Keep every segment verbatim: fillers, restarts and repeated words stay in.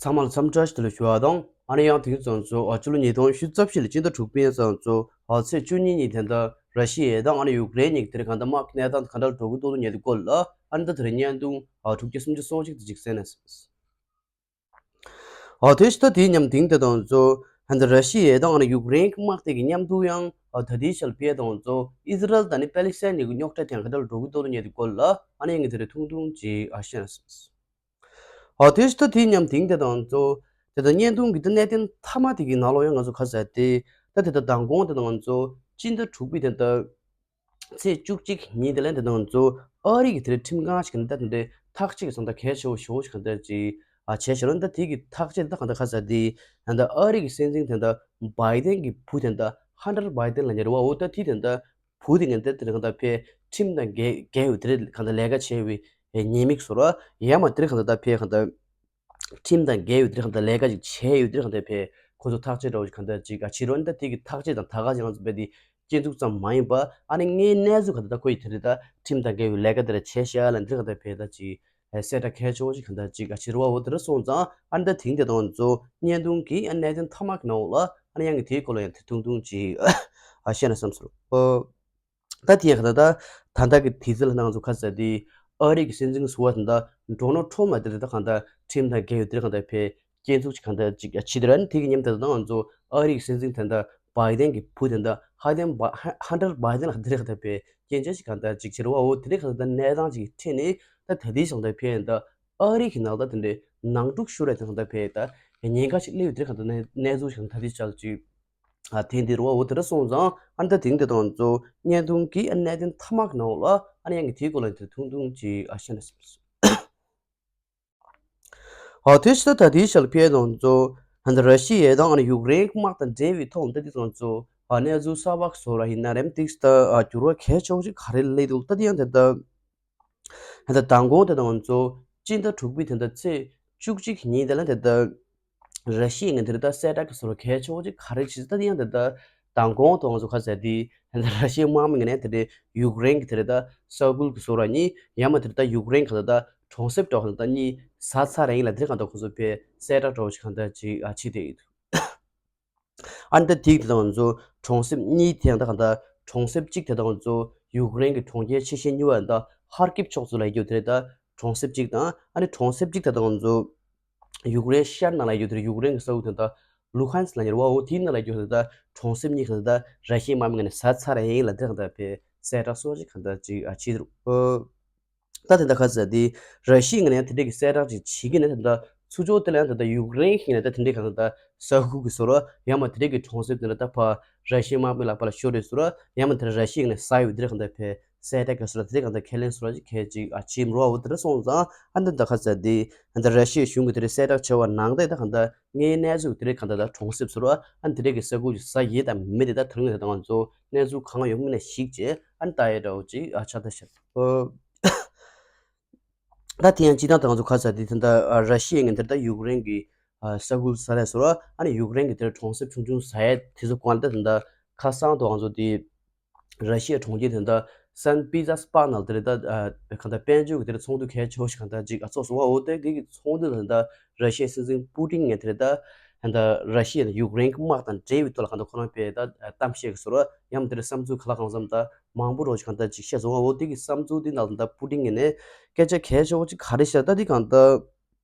ཚང་མ་ལ་འཚམས་འདྲི་ཞུ་དེ་ལ་ཞུ་བ་དང་། ཨ་ནི་ཡང་དེང་ཙམ་ཚོ་ཨ་ཕྱི་ལོ་ཉིས་སྟོང་ཉི་ཤུ་རྩ་བཞི་ལོའི་སྤྱི་ཟླ་དྲུག་པའི་ཙམ་ཚོ་ཨ་ཚེས་བཅུ་གཉིས་ཉིན་དེ་འདྲ་ར་ཤི་ཡ་དང་ཨ་ནི་ཡུཀ་རེན་གཉིས་ཀྱི་དེ་རིང་གང་ལྟར་དམག་གི་གནས་སྟངས་ག་འདྲ་འགྲོ་གི་འདུག་ལབ་མཁན་དེ་སྐོར་ལ་ཨ་ནི་ད་དེ་རིང་བརྙན་ཐུང་ཨ་དྲུག་བརྒྱ་སུམ་ཅུ་སོ་གཅིག་དེ་ཅིག་གསན་ན་ཟེར། ཨ་དེ་ཕྱི་ད་དེའི་མཉམ་དེང་དེ་དང་ཚོ་ཧན་ད་ར་ཤི་ཡ་དང་ཨ་ནི་ཡུཀ་རེན་གྱི་དམག་དེ་གི་མཉམ་དུ་ཡང་ཨ་ད་དེའི་ཆར་ཕེ་དང་ཚོ་ཨི་ཟི་རལ་དང་ནི་པེ་ལི་སི་ཐན་གཉིས་ཀྱི་རྙོག་དྲ་དེ་ཡང་ག་འདྲ་འགྲོ་གི་འདུག་ལབ་མཁན་དེ་སྐོར་ལ་ཨ་ནི་ཡང་ངས་དེ་རིང་ཐུང་ཐུང་ཅིག་ཨ་བཤད་ན་ཟེར། ཨ་དེ་ཕྱི་ད་དེའི་མཉམ་དེང་དེ་དང་ཚོ་དེ་ད་བརྙན་ཐུང་གི་ད་གནད་དོན་མཐའ་མ་དེ་གི་ནང་ལོགས་ཡང་ང་ཚོ་ཁ་ཟས་དེ་ད་དེ་ད་མདང་དགོང་དེ་དང་ཚོ་སྤྱི་ཟླ་དྲུག་པའི་དེ་ད་ཚེས་བཅུ་གཅིག་ཉིན་དེ་ལ་དེ་དང་ཚོ་ཨ་རི་གི་དེ་ཁྲིམས་ཁང་ཞིག་གི་ད་དེ་ཐག་གཅོད་ཀྱི་སང་ད་གལ་ཆེ་བོ་ཞེ་པོ་ཞིག་གང་ལྟར་ཅིག་ཨ་བྱས་ཤག་ལ། ད་དེ་གི་ཐག་གཅོད་ད་གང་ལྟར་ཁ་ཟས་དེ་ད་ཨ་རི་གི་སྲིད་འཛིན་དེ་ད་བྷའི་ཏན་གི་བུ་དེ་ད་ཧན་ཏར་བྷའི་ཏན་ལབ་མཁན་རེད་བ། འོ་ད་དེ་དེ་ད་བུ་དེ་ངན་ད་དེ་གང་ལྟར་ཕེ་ཁྲིམས་དང་འགལ་འགལ་བའི་དེ་གང་ལྟར་ལས་ཀ་བྱས་པའི་ཉེས་དམིགས་སོ་ར། ཡང་མ་དེ་གང་ལྟར་ད་ཕེ་གང་ལྟར་ཁྲིམས་དང་འགལ་བའི་དེ་གང་ལྟར་ལས་ཀ་ཅིག་བྱས་ཡོད་དེ་གང་ལྟར་ཕེ་ཁོ་ཚོ་ཐག་གཅོད་འདྲ་བོ་ཞིག་གང་ལྟར་ཅིག་ཨ་བྱེད་རོགས། ད་དེ་གི་ཐག་གཅོད་དང་ད་ག་ཅིག་ང་ཚོ་བས་དེ་སྐྱོན་འཛུགས་ཙམ་མ་ཡིན་པ་ཨ་ནི་ངའི་གནས་ཚུལ་གང་ལྟར་ད་ཁོ་ཡི་དེ་རེད། ད་ཁྲིམས་དང་འགལ་བའི་ལས་ཀ་དེ་ར་བྱས་ཤག་ལ་དེ་གང་ལྟར་ཕེ་ད་ཅིག་གསལ་བསྒྲགས་གལ་ཆེ་བོ་ཞིག་གང་ལྟར་ཅིག་ཨ་བྱེད་རོགས། འོ་དེ་ར་སོང་ཙང་ཨ་ནི་ད་དེང་དེ་དང་ཚོ་བརྙན་ཐུང་གི་ཨ་གནད་དོན་མཐའ་མ་གི་ནང་ལ་ཨ་ནི་ཡང་གི་དེའི་སྐོར་ལ་ཡང་དེ་ཐུང་ཐུང་ཅིག་ཨ་བཤད་ན་བསམ་སོང་། ཨོ། ད་དེ་ཡང་ག་ད་ད་ད་ལྟ་གི་དུས་ཚོད་ལ་ནང་ཚོ་ཁ་ཟས་དེ་ཨ་རི་གི་སྲིད་འཛིན་ཟུར་པ་དེ་ད་ཌོ་ནལ་ཊམ་ལ་དེ་རེད། ད་གང་ལྟར་ཁྲིམས་དང་འགལ་བའི་དེ་རེད། གང་ལྟར་ཕེ་སྐྱོན་འཛུགས་ཅིག་གང་ལྟར་ཅིག་ཡ་ཕྱི་དེ་ར་ནི་དེ་གི་མཉམ་དུ་ད་ང་ཚོ་ཨ་རི་གི་སྲིད་འཛིན་དེ་ད་བྷའི་ཏན་གི་བུ་དེ་ད་ཧ་ཏན་བྷ་ཧ་ཧན་ཏར་བྷའི་ཏན་ལ་དེ་རེད། གང་ལྟར་ཕེ་སྐྱོན་ཆ་ཞིག་གང་ལྟར་ཅིག་བྱེད་རོགས། འོ་དེ་རེད། གང་ལྟར་གནས་སྟངས་ཅིག་འཕྲད་ནས་ད་ད་དེའི་ཞང་ད་ཕེ་ད་ཨ་རི་གི་ནང་ད་དེ་འདྲའི་ནང་འཁྲུག་ཤོར་རེད། དེ་གང་ལྟར་ཕེ་ད་ཉེན་ཁ་ཞིག་སླེབས་ཡོད་དེ་རེད། གང་ལྟར་གནས་གནས་ཚུལ་ཞིག་ད་དེའི་ཆ་ལ་ཅིག་ཨ་དེ་འདི་རུ་བ་འོ་དེ་འདྲ་སོང་ཙང་ཨ་ནི་ད་དེང་དེ་དང་ཚོ་བརྙན་ཐུང་གི་ཨ་གནད་དོན་མཐའ་མ་གི་ནང་ལ་ཨ་ནི་ཡང་གི་དེའི་སྐོར་ལ་དེ་ཐུང་ཐུང་ཅིག་ཨ་བཤད་ན་བསམ་སོང་། ཨ་དེ་ཕྱི་ད་ད་དེའི་ཞལ་ཕེ་དང་ཚོ་ཨ་ནི་ར་ཤི་ཡ་དང་ཨ་ནི་ཡུཀ་རེན་དམག་དང་འབྲེལ་བའི་ཐོག་ད་དེ་དང་ཚོ་ཨ་གནས་ཚུལ་གསར་པ་བཟོ་ར་ཡིན་ན་རེམ་ཏིག་ད་ཨ་འགྱུར་བ་གལ་ཆེ་བོ་ཞིག་ག་རེ་སླེབས་འདུག་ད་དེ་ཡང་དེ་ད། ད་ལྟ་མདང་དགོང་དེ་དང་ཚོ་སྤྱི་ཟླ་དྲུག་པའི་དེ་ད་ཚེས་བཅུ་གཅིག་ཉིན་དེ་ལ་དེ་ད་ར་ཤི་ཡ་ངན་དེ་ད་གསལ་བསྒྲགས་ཀྱི་བཟོ་འདྲ་གལ་ཆེ་བོ་ཅིག་ག་རེ་བྱེད། ད་དེ་ཡང་དེ་ད་མདང་དགོང་དང་ཚོ་ཁ་ཟས་དེ་ད་ར་ཤི་ཡའི་དམག་མི་ངན་དེ་ད་ཡུཀ་རེན་གྱི་དེ་ད་ས་ཁུལ་གྱི་བཟོ་འདྲ་གཉིས་ཡང་མ་དེ་ད་ཡུཀ་རེན་གྱི་དེ་ད་གྲོང་གསེབ་དྲག་དེ་ད་གཉིས་ཟ་ཚར་ཡིན་ལ་དེ་གང་ལྟར་ཁོ་ཚོ་ཕེ་གསལ་བསྒྲགས་འདྲ་བོ་ཞིག་གང་ལྟར་ཅིག་ཨ་བྱེད་དེ་ཡོད། ཨ་ནི་ད་དེ་དེ་དང་ཚོ་གྲོང་གསེབ་གཉིས་དེ་ཡང་ད་གང་ལྟར་གྲོང་གསེབ་གཅིག་དེ་དང་ཚོ་ཡུཀ་རེན་གྱི་གྲོང་ཁྱེར་ཆེ་ཤོས་གཉིས་པ་ད་ཧར་ཀིབ་ཕྱོགས་སུ་ལ་ཡོད་དེ་རེད། ད་གྲོང་གསེབ་གཅིག་དང་ཨ་ནི་གྲོང་གསེབ་གཅིག་དེ་དང་ཚོ་ཡུཀ་རེན་ཤར་ནང་ལ་ཡོད་དེ་རེད། ཡུཀ་རེན་གྱི་ས་ཁུལ་དེ་ད་ལུ་ཧན་སི་ལ་ཉེ་བ་འོ་དེའི་ནང་ལ་ཡོད་དེ་ད་གྲོང་གསེབ་གཉིས་གང་ལྟར་ར་ཤི་ཡའི་དམག་མི་ངན་ནས་ཟ་ཚར་ཡིན་ལ་དེ་གང་ལྟར་ཕེ་གསལ་བསྒྲགས་སོགས་ཅིག་གང་ལྟར་ཅིག་ཨ་བྱེད་དེ་རུ། ད་དེ་འདྲ་ཁ་ཟེར་དེ་ར་ཤི་ཡ་ངན་ཡང་དེ་འདྲས་ཀྱི་གསལ་བསྒྲགས་ཅིག་བྱེད་ཀྱི་ནས་ད་ལྟ་ཚུར་ཕྱོགས་དེ་ལ་ཡང་ད་ལྟ་ཡུཀ་རེན་ཞིག་ནས་ད་དེ་འདྲས་གང་ལྟར་ས་ཁུལ་གྱི་བཟོ་འདྲ་ཡང་མ་དེ་འདྲས་ཀྱི་གྲོང་གསེབ་དེ་ལ་ད་ཕར་ར་ཤི་ཡའི་དམག་མི་ལག་པ་ལ་ཤོར་རེད་བཟོ་འདྲ་ཡང་མ་དེ་ར་ཤི་ཡ་ངན་ས་ཡོད་དེ་འདྲས་གང་ལྟར་ཕེ་གསལ་བསྒྲགས་ག་བཟོ་འདྲ་དེ་འདྲས་གང་ལྟར་ཁས་ལེན་བཟོ་འདྲ་ཅིག་ཁས་ཅིག་ཨ་ཅིམ་རོ་འོ་དེ་འདྲ་སོང་ཙང་ཨ་ད་ད་ཁ་ཟེར་དེ་ད་ལྟ་ར་ཤི་ཡའི་གཞུང་གི་དེ་འདྲས་གསལ་བསྒྲགས་བྱས་པ་ནང་ད་ད་གང་ལྟར་ངའི་གནས་ཚུལ་དེ་འདྲས་གང་ལྟར་ད་གྲོང་གསེབ་བཟོ་འདྲ་ཨ་དེ་འདྲས་ཀྱི་ས་ཁུལ་གྱི་ས་ཡོད་དམ་མེད་དེ་ད་དེ་རིང་ནས་ད་ང་ཚོ་གནས་ཚུལ་གང་ཡོང་མིན་ནས་ཞིག་བྱས་ཨ་ད་ཡ་འདྲ་བོ་ཅིག་ཨ་ཆ་ད་ཤར། ད་དེ་ཡང་སྤྱི་བཏང་ད་ང་ཚོ་ཁ་ས་དེ་ད་ལྟ་ར་ཤི་ཡ་ངན་དེ་ད་ཡུཀ་རེན་གྱི་ས་ཁུལ་ཟ་ལས་སོ་ར་ཨ་ནི་ཡུཀ་རེན་གྱི་དེ་གྲོང་གསེབ་ཆུང་ཆུང་ཟ་ཡས་དེ་ཚོ་གང་ལ་ད་ད་ཁ་སང་དུ་ང་ཚོ་དེ་ར་ཤི་ཡའི་གྲོང་ཁྱེར་དེ་ད་སན་པི་ཛ་སི་པ་ནང་དེ་རེད། ད་གང་ལྟར་དཔལ་འབྱོར་གྱི་དེ་རེད་ཚོགས་འདུ་གལ་ཆེ་བོ་ཞིག་གང་ལྟར་ཅིག་ཨ་ཚོགས་སོང་བ། འོ་དེ་དེ་གི་ཚོགས་འདུ་ད་ད་ར་ཤི་ཡའི་སྲིད་འཛིན་པུ་ཏིན་ངན་དེ་རེད། ད་གང་ལྟར་ར་ཤི་ཡ་དང་ཡུཀ་རེན་གྱི་དམག་དང་འབྲེལ་བའི་ཐོག་ལ་གང་ལྟར་ཁོ་རང་ཕེ་ད་གཏམ་བཤད་ཀྱི་སོ་ར་ཡང་དེ་རེད་བསམ་ཚུལ་ག་ལ་གང་འཚམ་ད་མང་པོ་རོགས་ཞིག་གང་ལྟར་ཅིག་བཤད་སོང་བ། འོ་དེ་གི་བསམ་ཚུལ་དེ་ནང་ད་པུ་ཏིན་ངན་ནས་སྐད་ཆ་གལ་ཆེ་བོ་ཅིག་ག་རེ་བཤད་ད་དེ་གང་ལྟར།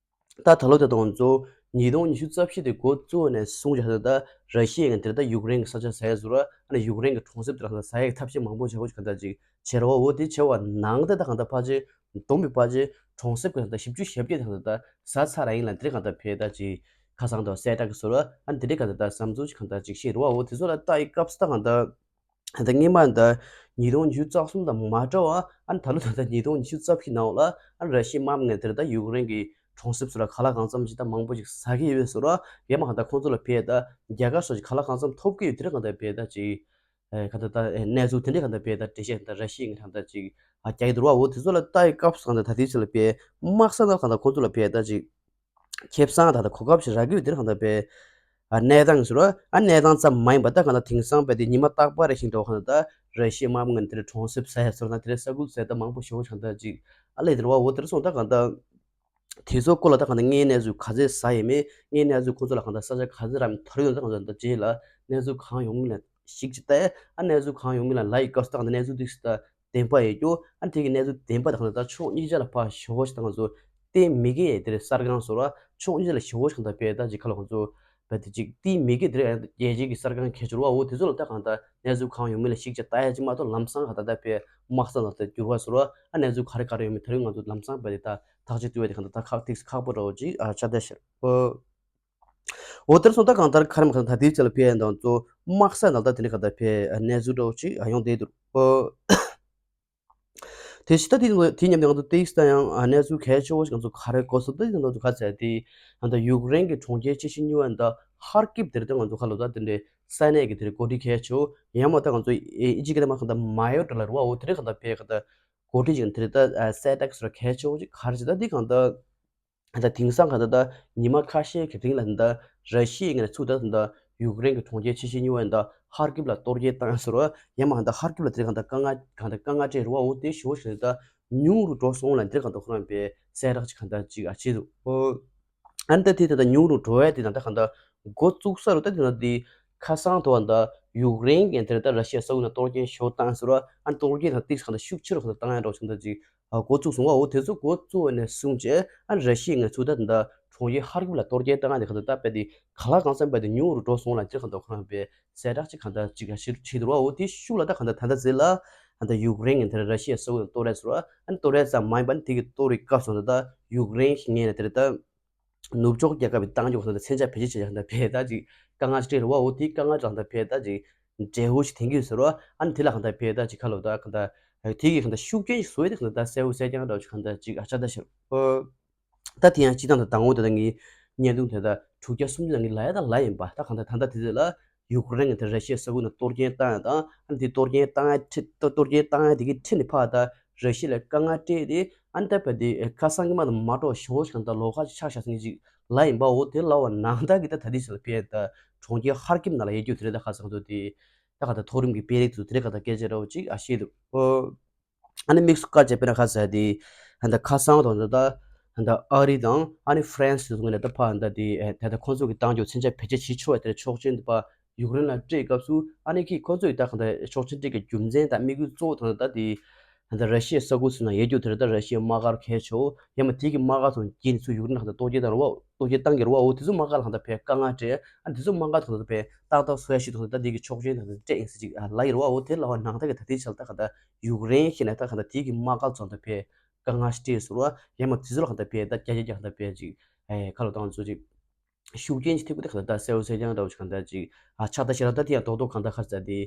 ད་ད་ལོ་དེ་དང་ཚོ་ཉིས་སྟོང་ཉི་ཤུ་རྩ་བཞི་དེ་འགོ་བཙུགས་ནས་བཟུང་བྱས་ད་ད་ར་ཤི་ཡ་ངན་དེར་ད་ཡུཀ་རེན་གྱི་ས་ཆ་ཟ་ཡས་བཟོ་ར་ཨ་ནི་ཡུཀ་རེན་གྱི་གྲོང་གསེབ་དེར་ད་ཟ་ཡས་ཀྱི་ཐབས་ཤེས་མང་པོ་བྱེད་དགོས་ཀྱི་གང་ལྟར་ཅིག་བྱེད་རོགས། འོ་དེ་བྱེད་པ་ནང་དེ་ད་གང་ལྟར་ཕལ་ཆེར་བསྡོམས་པའི་ཕལ་ཆེར་གྲོང་གསེབ་ཀྱི་ད་བཞི་བཅུ་ཞེ་བརྒྱད་དེ་གང་ལྟར་ད་ཟ་ཚར་ར་ཡིན་ལ་དེ་གང་ལྟར་ཕེ་ད་ཅིག་ཁ་སང་དུ་གསལ་བསྒྲགས་ཀྱི་བཟོ་ར་ཨ་ནི་དེ་གང་ལྟར་ད་བསམ་ཚུལ་ཅིག་གང་ལྟར་ཅིག་བཤད་རོགས། འོ་དེ་ཚོ་ལ་ལྟ་ཡི་སྐབས་སུ་ད་གང་ལྟར། ད་སྔོན་མ་ད་ཉིས་སྟོང་ཉི་ཤུ་རྩ་གསུམ་དང་མ་འདྲ་བ་ཨ་ནི་ད་ལོ་ད་ལྟ་ཉིས་སྟོང་ཉི་ཤུ་རྩ་བཞི་ནང་ལ་ཨ་ནི་ར་ཤི་ཡའི་དམག་མི་ངན་དེར་ད་ཡུཀ་རེན་གྱི་གྲོང་གསེབ་ཚོ་ལ་ག་ལ་གང་འཚམ་ཞིག་ད་མང་པོ་ཞིག་ཟ་གི་ཡོད་པའི་བཟོ་འདྲ་ཡང་མ་གང་ལྟར་ཁོང་ཚོ་ལ་ཕེ་ད་རྒྱལ་ཁ་སོགས་ཀྱི་ག་ལ་གང་འཚམ་ཐོབ་ཀྱི་ཡོད་དེ་རེད། གང་ལྟར་ཕེ་ད་ཅིག་གང་ལྟར་ད་གནས་ཚུལ་དེ་འདྲས་གང་ལྟར་ཕེ་ད་འགྲེལ་བཤད་གང་ལྟར་ར་ཤི་ཡའི་ངན་གང་ལྟར་ཅིག་ཨ་རྒྱག་གི་འདུག་བ། འོ་དེ་ཚོ་ལ་ལྟ་ཡི་སྐབས་སུ་གང་ལྟར་ད་ལྟའི་ཆ་ལ་ཕེ་དམག་ས་ནང་གང་ལྟར་ཁོང་ཚོ་ལ་ཕེ་ད་ཅིག་ཁེ་བཟང་ད་ལྟ་གོ་སྐབས་ཤིག་རག་གི་ཡོད་དེར་གང་ལྟར་པའི་ཨ་གནས་སྟངས་ཟེར་བ་ཨ་གནས་སྟངས་ཙམ་མ་ཡིན་པ་ད་གང་ལྟར་དེང་སང་པའི་དེ་ཉི་མ་རྟག་པར་རེ་བཞིན་འགྲོ་གང་ལྟར་ར་ཤི་ཡའི་དམག་མི་ངན་དེར་གྲོང་གསེབ་ཟ་ཡ་ཟེར་ན་དེར་ས་ཁུལ་ཟ་ཡ་ད་མང་པོ་ཞེ་པོ་གང་ལྟར་ཅིག་ཨ་ལས་དེར་བ་འོ་དེར་སོང་ད་གང་ལྟར་ དེ་ཚོ་སྐོར་ལ་ད་གང་ལྟར་དངོས་གནས་གནས་ཚུལ་ག་ཚད་ཟ་ཡས་མེད། དངོས་གནས་གནས་ཚུལ་ཁོ་ཚོ་ལ་གང་ལྟར་ས་ཆ་ག་ཚད་རག་མིན་ཐོར་ཡོད་ད། གང་ལྟར་ད་རྗེས་ལ་གནས་ཚུལ་གང་ཡོང་མིན་ལ་ཞིག་ཅིག་ལྟ་ཡས། ཨ་གནས་ཚུལ་གང་ཡོང་མིན་ལ་ལ་ཡི་སྐབས་སུ་ད་གང་ལྟར་གནས་ཚུལ་དེ་ད་བདེན་པ་ཡོད་རྒྱུ། ཨ་དེ་གི་གནས་ཚུལ་བདེན་པ་ད་གང་ལྟར་ད་ཕྱོགས་གཉིས་ཆ་ལ་ཕར་ཞོག་ཞིག་ད་ང་ཚོ་བལྟས་མི་དགོས་ཡས། དེ་རེད་གསར་ཁང་སོགས་ལ་ཕྱོགས་གཉིས་ཆ་ལ་ཞོག་ཞིག་གང་ལྟར་བལྟས། ད་ཅིག་ཁ་ལ་ང་ཚོ་བལྟས་ཏེ་ཅིག་བལྟས་མི་དགོས། དེ་རེད་རྒྱལ་སྤྱིའི་གི་གསར་ཁང་གལ་ཆེ་རུ་བ་འོ་དེ་ཚོ་ལ་ད་གང་ལྟར་གནས་ཚུལ་གང་ཡོང་མིན་ལ་ཞིག་ཅིག་ལྟ་ཡས་ཅིག་མ་གཏོགས་ལམ་སང་གང་ལྟར་ད་བལྟས་དམག་ས་ནང་ད་འགྱུར་བ་སོགས་ལ་ཨ་གནས་ཚུལ་ག་རེ་ག་རེ་ཡོང་མིན་དེ་རིང་ང་ཚོ་ལམ་སང་བལྟས་ཏེ་ད་ཐག་གཅོད་བཏང་བ་དེ་གང་ལྟར་ད་ཁག་ཐེག་ཁག་པོ་འདྲ་བོ་ཅིག་ཨ་ཆགས་བསྡད་ཤག་འོ། འོ་དེར་སོང་ད་གང་ལྟར་ཁ་རམ་གང་ལྟར་ད་ལྟའི་ཆ་ལ་ཕེ་ཡན་དང་ཚོ་དམག་ས་ནང་ལྟར་དེ་འདྲ་གང་ལྟར་ཕེ་གནས་ཚུལ་འདྲ་བོ་ཅིག་ཨ་ཡོང་བསྡད་འདུག་འོ། དེ་ཕྱི་ད་དེ་དེ་མཉམ་དུ་ང་ཚོ་ཏིག་ས་ཡང་གནས་ཚུལ་གལ་ཆེ་བོ་ཞིག་ང་ཚོ་ག་རེ་གོ་སོང་ད་དེ་ང་ཚོ་ག་ཚད་དེ་ད་ཡུཀ་རེན་གྱི་གྲོང་ཁྱེར་ཆེ་ཤོས་གཉིས་པ་ད་ཧར་ཀིབ་དེར་ད་ང་ཚོ་ག་ལོ་ད་དེ་འདྲའི་ས་གནས་ཀྱི་དེར་འགོ་ཁྲིད་གལ་ཆེ་བོ་ཡང་མ་ད་ང་ཚོ་ཨི་ཇི་གི་ད་མ་གང་ལྟར་མ་ཡོ་ད་ལ་རུ་བ་འོ་དེ་རེད་གང་ལྟར་ཕེ་གང་ལྟར་འགོ་ཁྲིད་ཅིག་དེ་རེད་ད་གསལ་བསྒྲགས་སོགས་གལ་ཆེ་བོ་ཅིག་ག་རེ་ཅིག་ད་འདི་གང་ལྟར་ད་དེང་སང་གང་ལྟར་ད་ཉི་མ་ཁ་ཤས་ཀྱི་རིང་ལ་ད་ར་ཤི་ཡའི་ངོས་ནས་ཚུར་ད་ད་ཡུཀ་རེན་གྱི་གྲོང་ཁྱེར་ཆེ་ཤོས་གཉིས་པ་ད་ཧར་ཀིབ་ལ་གཏོར་སྐྱོན་བཏང་ཟེར་བ་ཡང་མ་གང་ལྟར་ཧར་ཀིབ་ལ་དེ་རིང་གང་ལྟར་དཀའ་ངལ་གང་ལྟར་དཀའ་ངལ་འཕྲད་རུ་བ་འོ་དེ་ཞོ་ཞིག་ད་ཉུང་རུ་འགྲོ་སོང་ལ་འདིར་གང་ལྟར་ཁོ་རང་པའི་གསལ་བསྒྲགས་ཅིག་གང་ལྟར་ཅིག་ཨ་བྱེད་འདུག་ཨ་ནི་ད་དེ་ད་ད་ཉུང་རུ་འགྲོ་ཡ་དེ་ད་ད་གང་ལྟར་འགོ་བཙུགས་ས་རུ་ད་དེ་ད་དེ་ཁ་སང་དུ་བ་ད་ཡུཀ་རེན་གྱི་དེར་ད་ར་ཤི་ཡ་ས་ཁུལ་ནང་གཏོར་སྐྱོན་ཤོར་བཏང་ཟེར་བ་ཨ་ནི་གཏོར་སྐྱོན་ད་ཏིག་གང་ལྟར་ཤུགས་ཆེ་རུ་གང་ལྟར་བཏང་ཡ་འགྲོ་ཆུང་ད་ཅིག་ཨ་འགོ་བཙུགས་སོང་བ་འོ་དེ་ཚོ་འགོ་བཙུགས་ནས་བཟུང་བྱས་ཨ་ནི་ར་ཤི་ཡའི་ངོས་ཚུར་ད་དེ་ད་གྲོང་ཁྱེར་ཧར་ཀིབ་ལ་གཏོར་སྐྱོན་བཏང་ཡ་དེ་གང་ལྟར་ད་པས་དེ་ག་ལ་གང་འཚམ་པས་དེ་ཉུང་རུ་འགྲོ་སོང་ལ་དེ་གང་ལྟར་ཁོ་རང་པས་གསལ་བསྒྲགས་ཅིག་གང་ལྟར་ཅིག་ཨ་ཕྱིར་ཕྱིར་འདུག་བ་འོ་དེ་ཤུགས་ལ་ད་གང་ལྟར་ད་ལྟ་ཟེར་ལ་ད་ལྟ་ཡུཀ་རེན་གྱི་དེར་ར་ཤི་ཡ་ས་ཁུལ་གཏོར་རེད་ཟེར་བ་ཨ་ནི་གཏོར་རེད་ཙམ་མ་ཡིན་པ་ནི་དེ་གི་གཏོར་རེད་སྐབས་སུ་ད་ལྟ་ཡུཀ་རེན་གྱི་ངོས་ནས་དེར་ད་ནུབ་ཕྱོགས་རྒྱལ་ཁབ་ཀྱི་བཏང་རྒྱུ་གང་ལྟར་མཚོན་ཆ་བེད་སྤྱོད་བྱེད་ཡག་གང་ལྟར་བེད་ད་ཅིག་དཀའ་ངལ་ཅིག་སྤྲད་རེད་བ་འོ་དེ་དཀའ་ངལ་གང་ལྟར་བེད་ད་ཅིག་འབྲས་བུ་ཞིག་ཐོན་གྱི་ཡོད་ཟེར་བ་ཨ་ནི་དེ་ལ་གང་ལྟར་བེད་ད་ཅིག་ཁ་ལོ་ད་གང་ལྟར་དེ་གི་གང་ལྟར་ཤུགས་རྐྱེན་ཞིག་བཟོ་ཡ་དེ་གང་ལྟར་ད་གསལ་བོ་གསལ་རྐྱང་འདྲ་བོ་ཞིག་གང་ལྟར་ཅིག་ཨ་ཆ་ད་ཤར་འོ། ད་དེ་ཡང་སྤྱི་བཏང་དང་དང་པོ་དེ་དག་གི་བརྙན་ཐུང་དེ་དག་དྲུག་བརྒྱ་སུམ་ཅུ་དག་གི་ལ་ཡ་དང་ལ་ཡིན་པ་ད་གང་ལྟར་ད་ལྟ་དེ་ཚོ་ལ་ཡུཀ་རེན་གྱི་དེ་ར་ཤི་ཡའི་ས་ཁུལ་ནང་གཏོར་སྐྱོན་བཏང་ཡ་དང་ཨ་ནི་དེ་གཏོར་སྐྱོན་བཏང་ཡ་ཁྲིད་གཏོར་སྐྱོན་བཏང་ཡ་དེ་གི་ཁྲིད་ནས་ཕར་ད་ར་ཤི་ཡ་ལ་དཀའ་ངལ་སྤྲད་དེ་ཨ་ནི་ད་བས་དེ་ཁ་སང་གི་མ་དང་མ་འགྲོ་ཞོ་ཞིག་གང་ལྟར་ལོ་ཁ་ཆགས་ཤག་ཟིན་ཅིག་ལ་ཡིན་པའོ། དེ་ལ་བ་ནང་ད་གི་ད་ད་དེ་ཚོ་ལ་ཕེ་ད་གྲོང་ཁྱེར་ཧར་ཀིབ་ནང་ལ་ཡོད་རྒྱུ་དེ་རེད། ད་ཁ་སང་དུ་དེ་ད་ག་ད་མཐོ་རིམ་གྱི་དཔོན་རིགས་དེ་ཚོ་དེ་རེད་ག་ད་སྐད་ཆ་འདྲ་བོ་ཅིག་ཨ་བཤད་འདུག་ཨོ། ཨ་ནི་དམིགས་སུ་བཀར་བྱས་དཔེར་ན་ཁ་ཟེར་དེ་ད་ཁ་སང་དང་ད་ད་ཨ་རི་དང་ཨ་ནི་ཧྥ་རན་སི་དེ་ཚོ་ངོས་ནས་ད་ཕར་ད་དེ་ད་ད་ཁོང་ཚོ་གི་བཏང་རྒྱུ་མཚོན་ཆ་བེད་སྤྱོད་བྱེད་ཆོག་པ་དེར་ཆོག་མཆན་དེ་ཕར་ཡུཀ་རེན་ལ་སྤྲད་སྐབས་སུ་ཨ་ནི་ཁྱེད་ཁོང་ཚོ་ཡི་ད་གང་ལྟར་ཆོག་མཆན་སྤྲད་ཀྱི་རྒྱུ་མཚན་དང་དམིགས་ཡུལ་གཙོ་བོ་ད་ད་དེ་ད་ད་ར་ཤི་ཡའི་ས་ཁུལ་ཚོ་ནང་ཡོད་རྒྱུ་དེ་རེད། ད་ར་ཤི་ཡའི་དམག་སྒར་གལ་ཆེ་བོ་ཡང་མ་དེ་གི་དམག་སྒར་ཚོ་རྒྱུད་ནས་ཚུར་ཡུཀ་རེན་ལ་གང་ལྟར་གཏོར་སྐྱོན་བཏང་རེད་བ། གཏོར་སྐྱོན་བཏང་གི་རེད་བ། འོ་དེ་ཚོ་དམག་སྒར་ལ་གང་ལྟར་ཕར་དཀའ་ངལ་འཕྲད་ཨ་དེ་ཚོ་དམག་སྒར་ཚོ་ད་ཕར་ཏག་ཏག་བཟོ་ཡ་ཞིག་ཐོག་ད་དེ་གི་ཆོག་མཆན་ད་སྤྲད་ཡིན་ཟེར་ཅིག་ལ་ཡིན་རེད་བ། འོ་དེ་ལ་བ་ནང་ད་གི་ད་དེ་ཆ་ལ་ད་གང་ལྟར་ཡུཀ་རེན་ཞིག་ནས་ད་གང་ལྟར་དེ་གི་དམག་སྒར་ཚོ་ད་ཕར་དཀའ་ངལ་སྤྲད་ཟེར་བ་ཡང་མ་དེ་ཚོ་ལ་གང་ལྟར་ཕར་ད་རྒྱ་རྒྱ་རྒྱ་གང་ལྟར་ཕར་ཅིག་ཨེ་ཁ་ལོ་བཏང་ཚོ་ཅིག་ཤུགས་རྐྱེན་ཅིག་ཐེབས་ཀྱི་དེ་གང་ལྟར་ད་གསལ་བོ་གསལ་རྐྱང་འདྲ་བོ་ཅིག་གང་ལྟར་ཅིག་ཨ་ཆགས་ད་ཤེས་ར། ད་དེ་ཡང་རྡོག་རྡོག་གང་ལྟར་ཁ་ཟེར་དེ་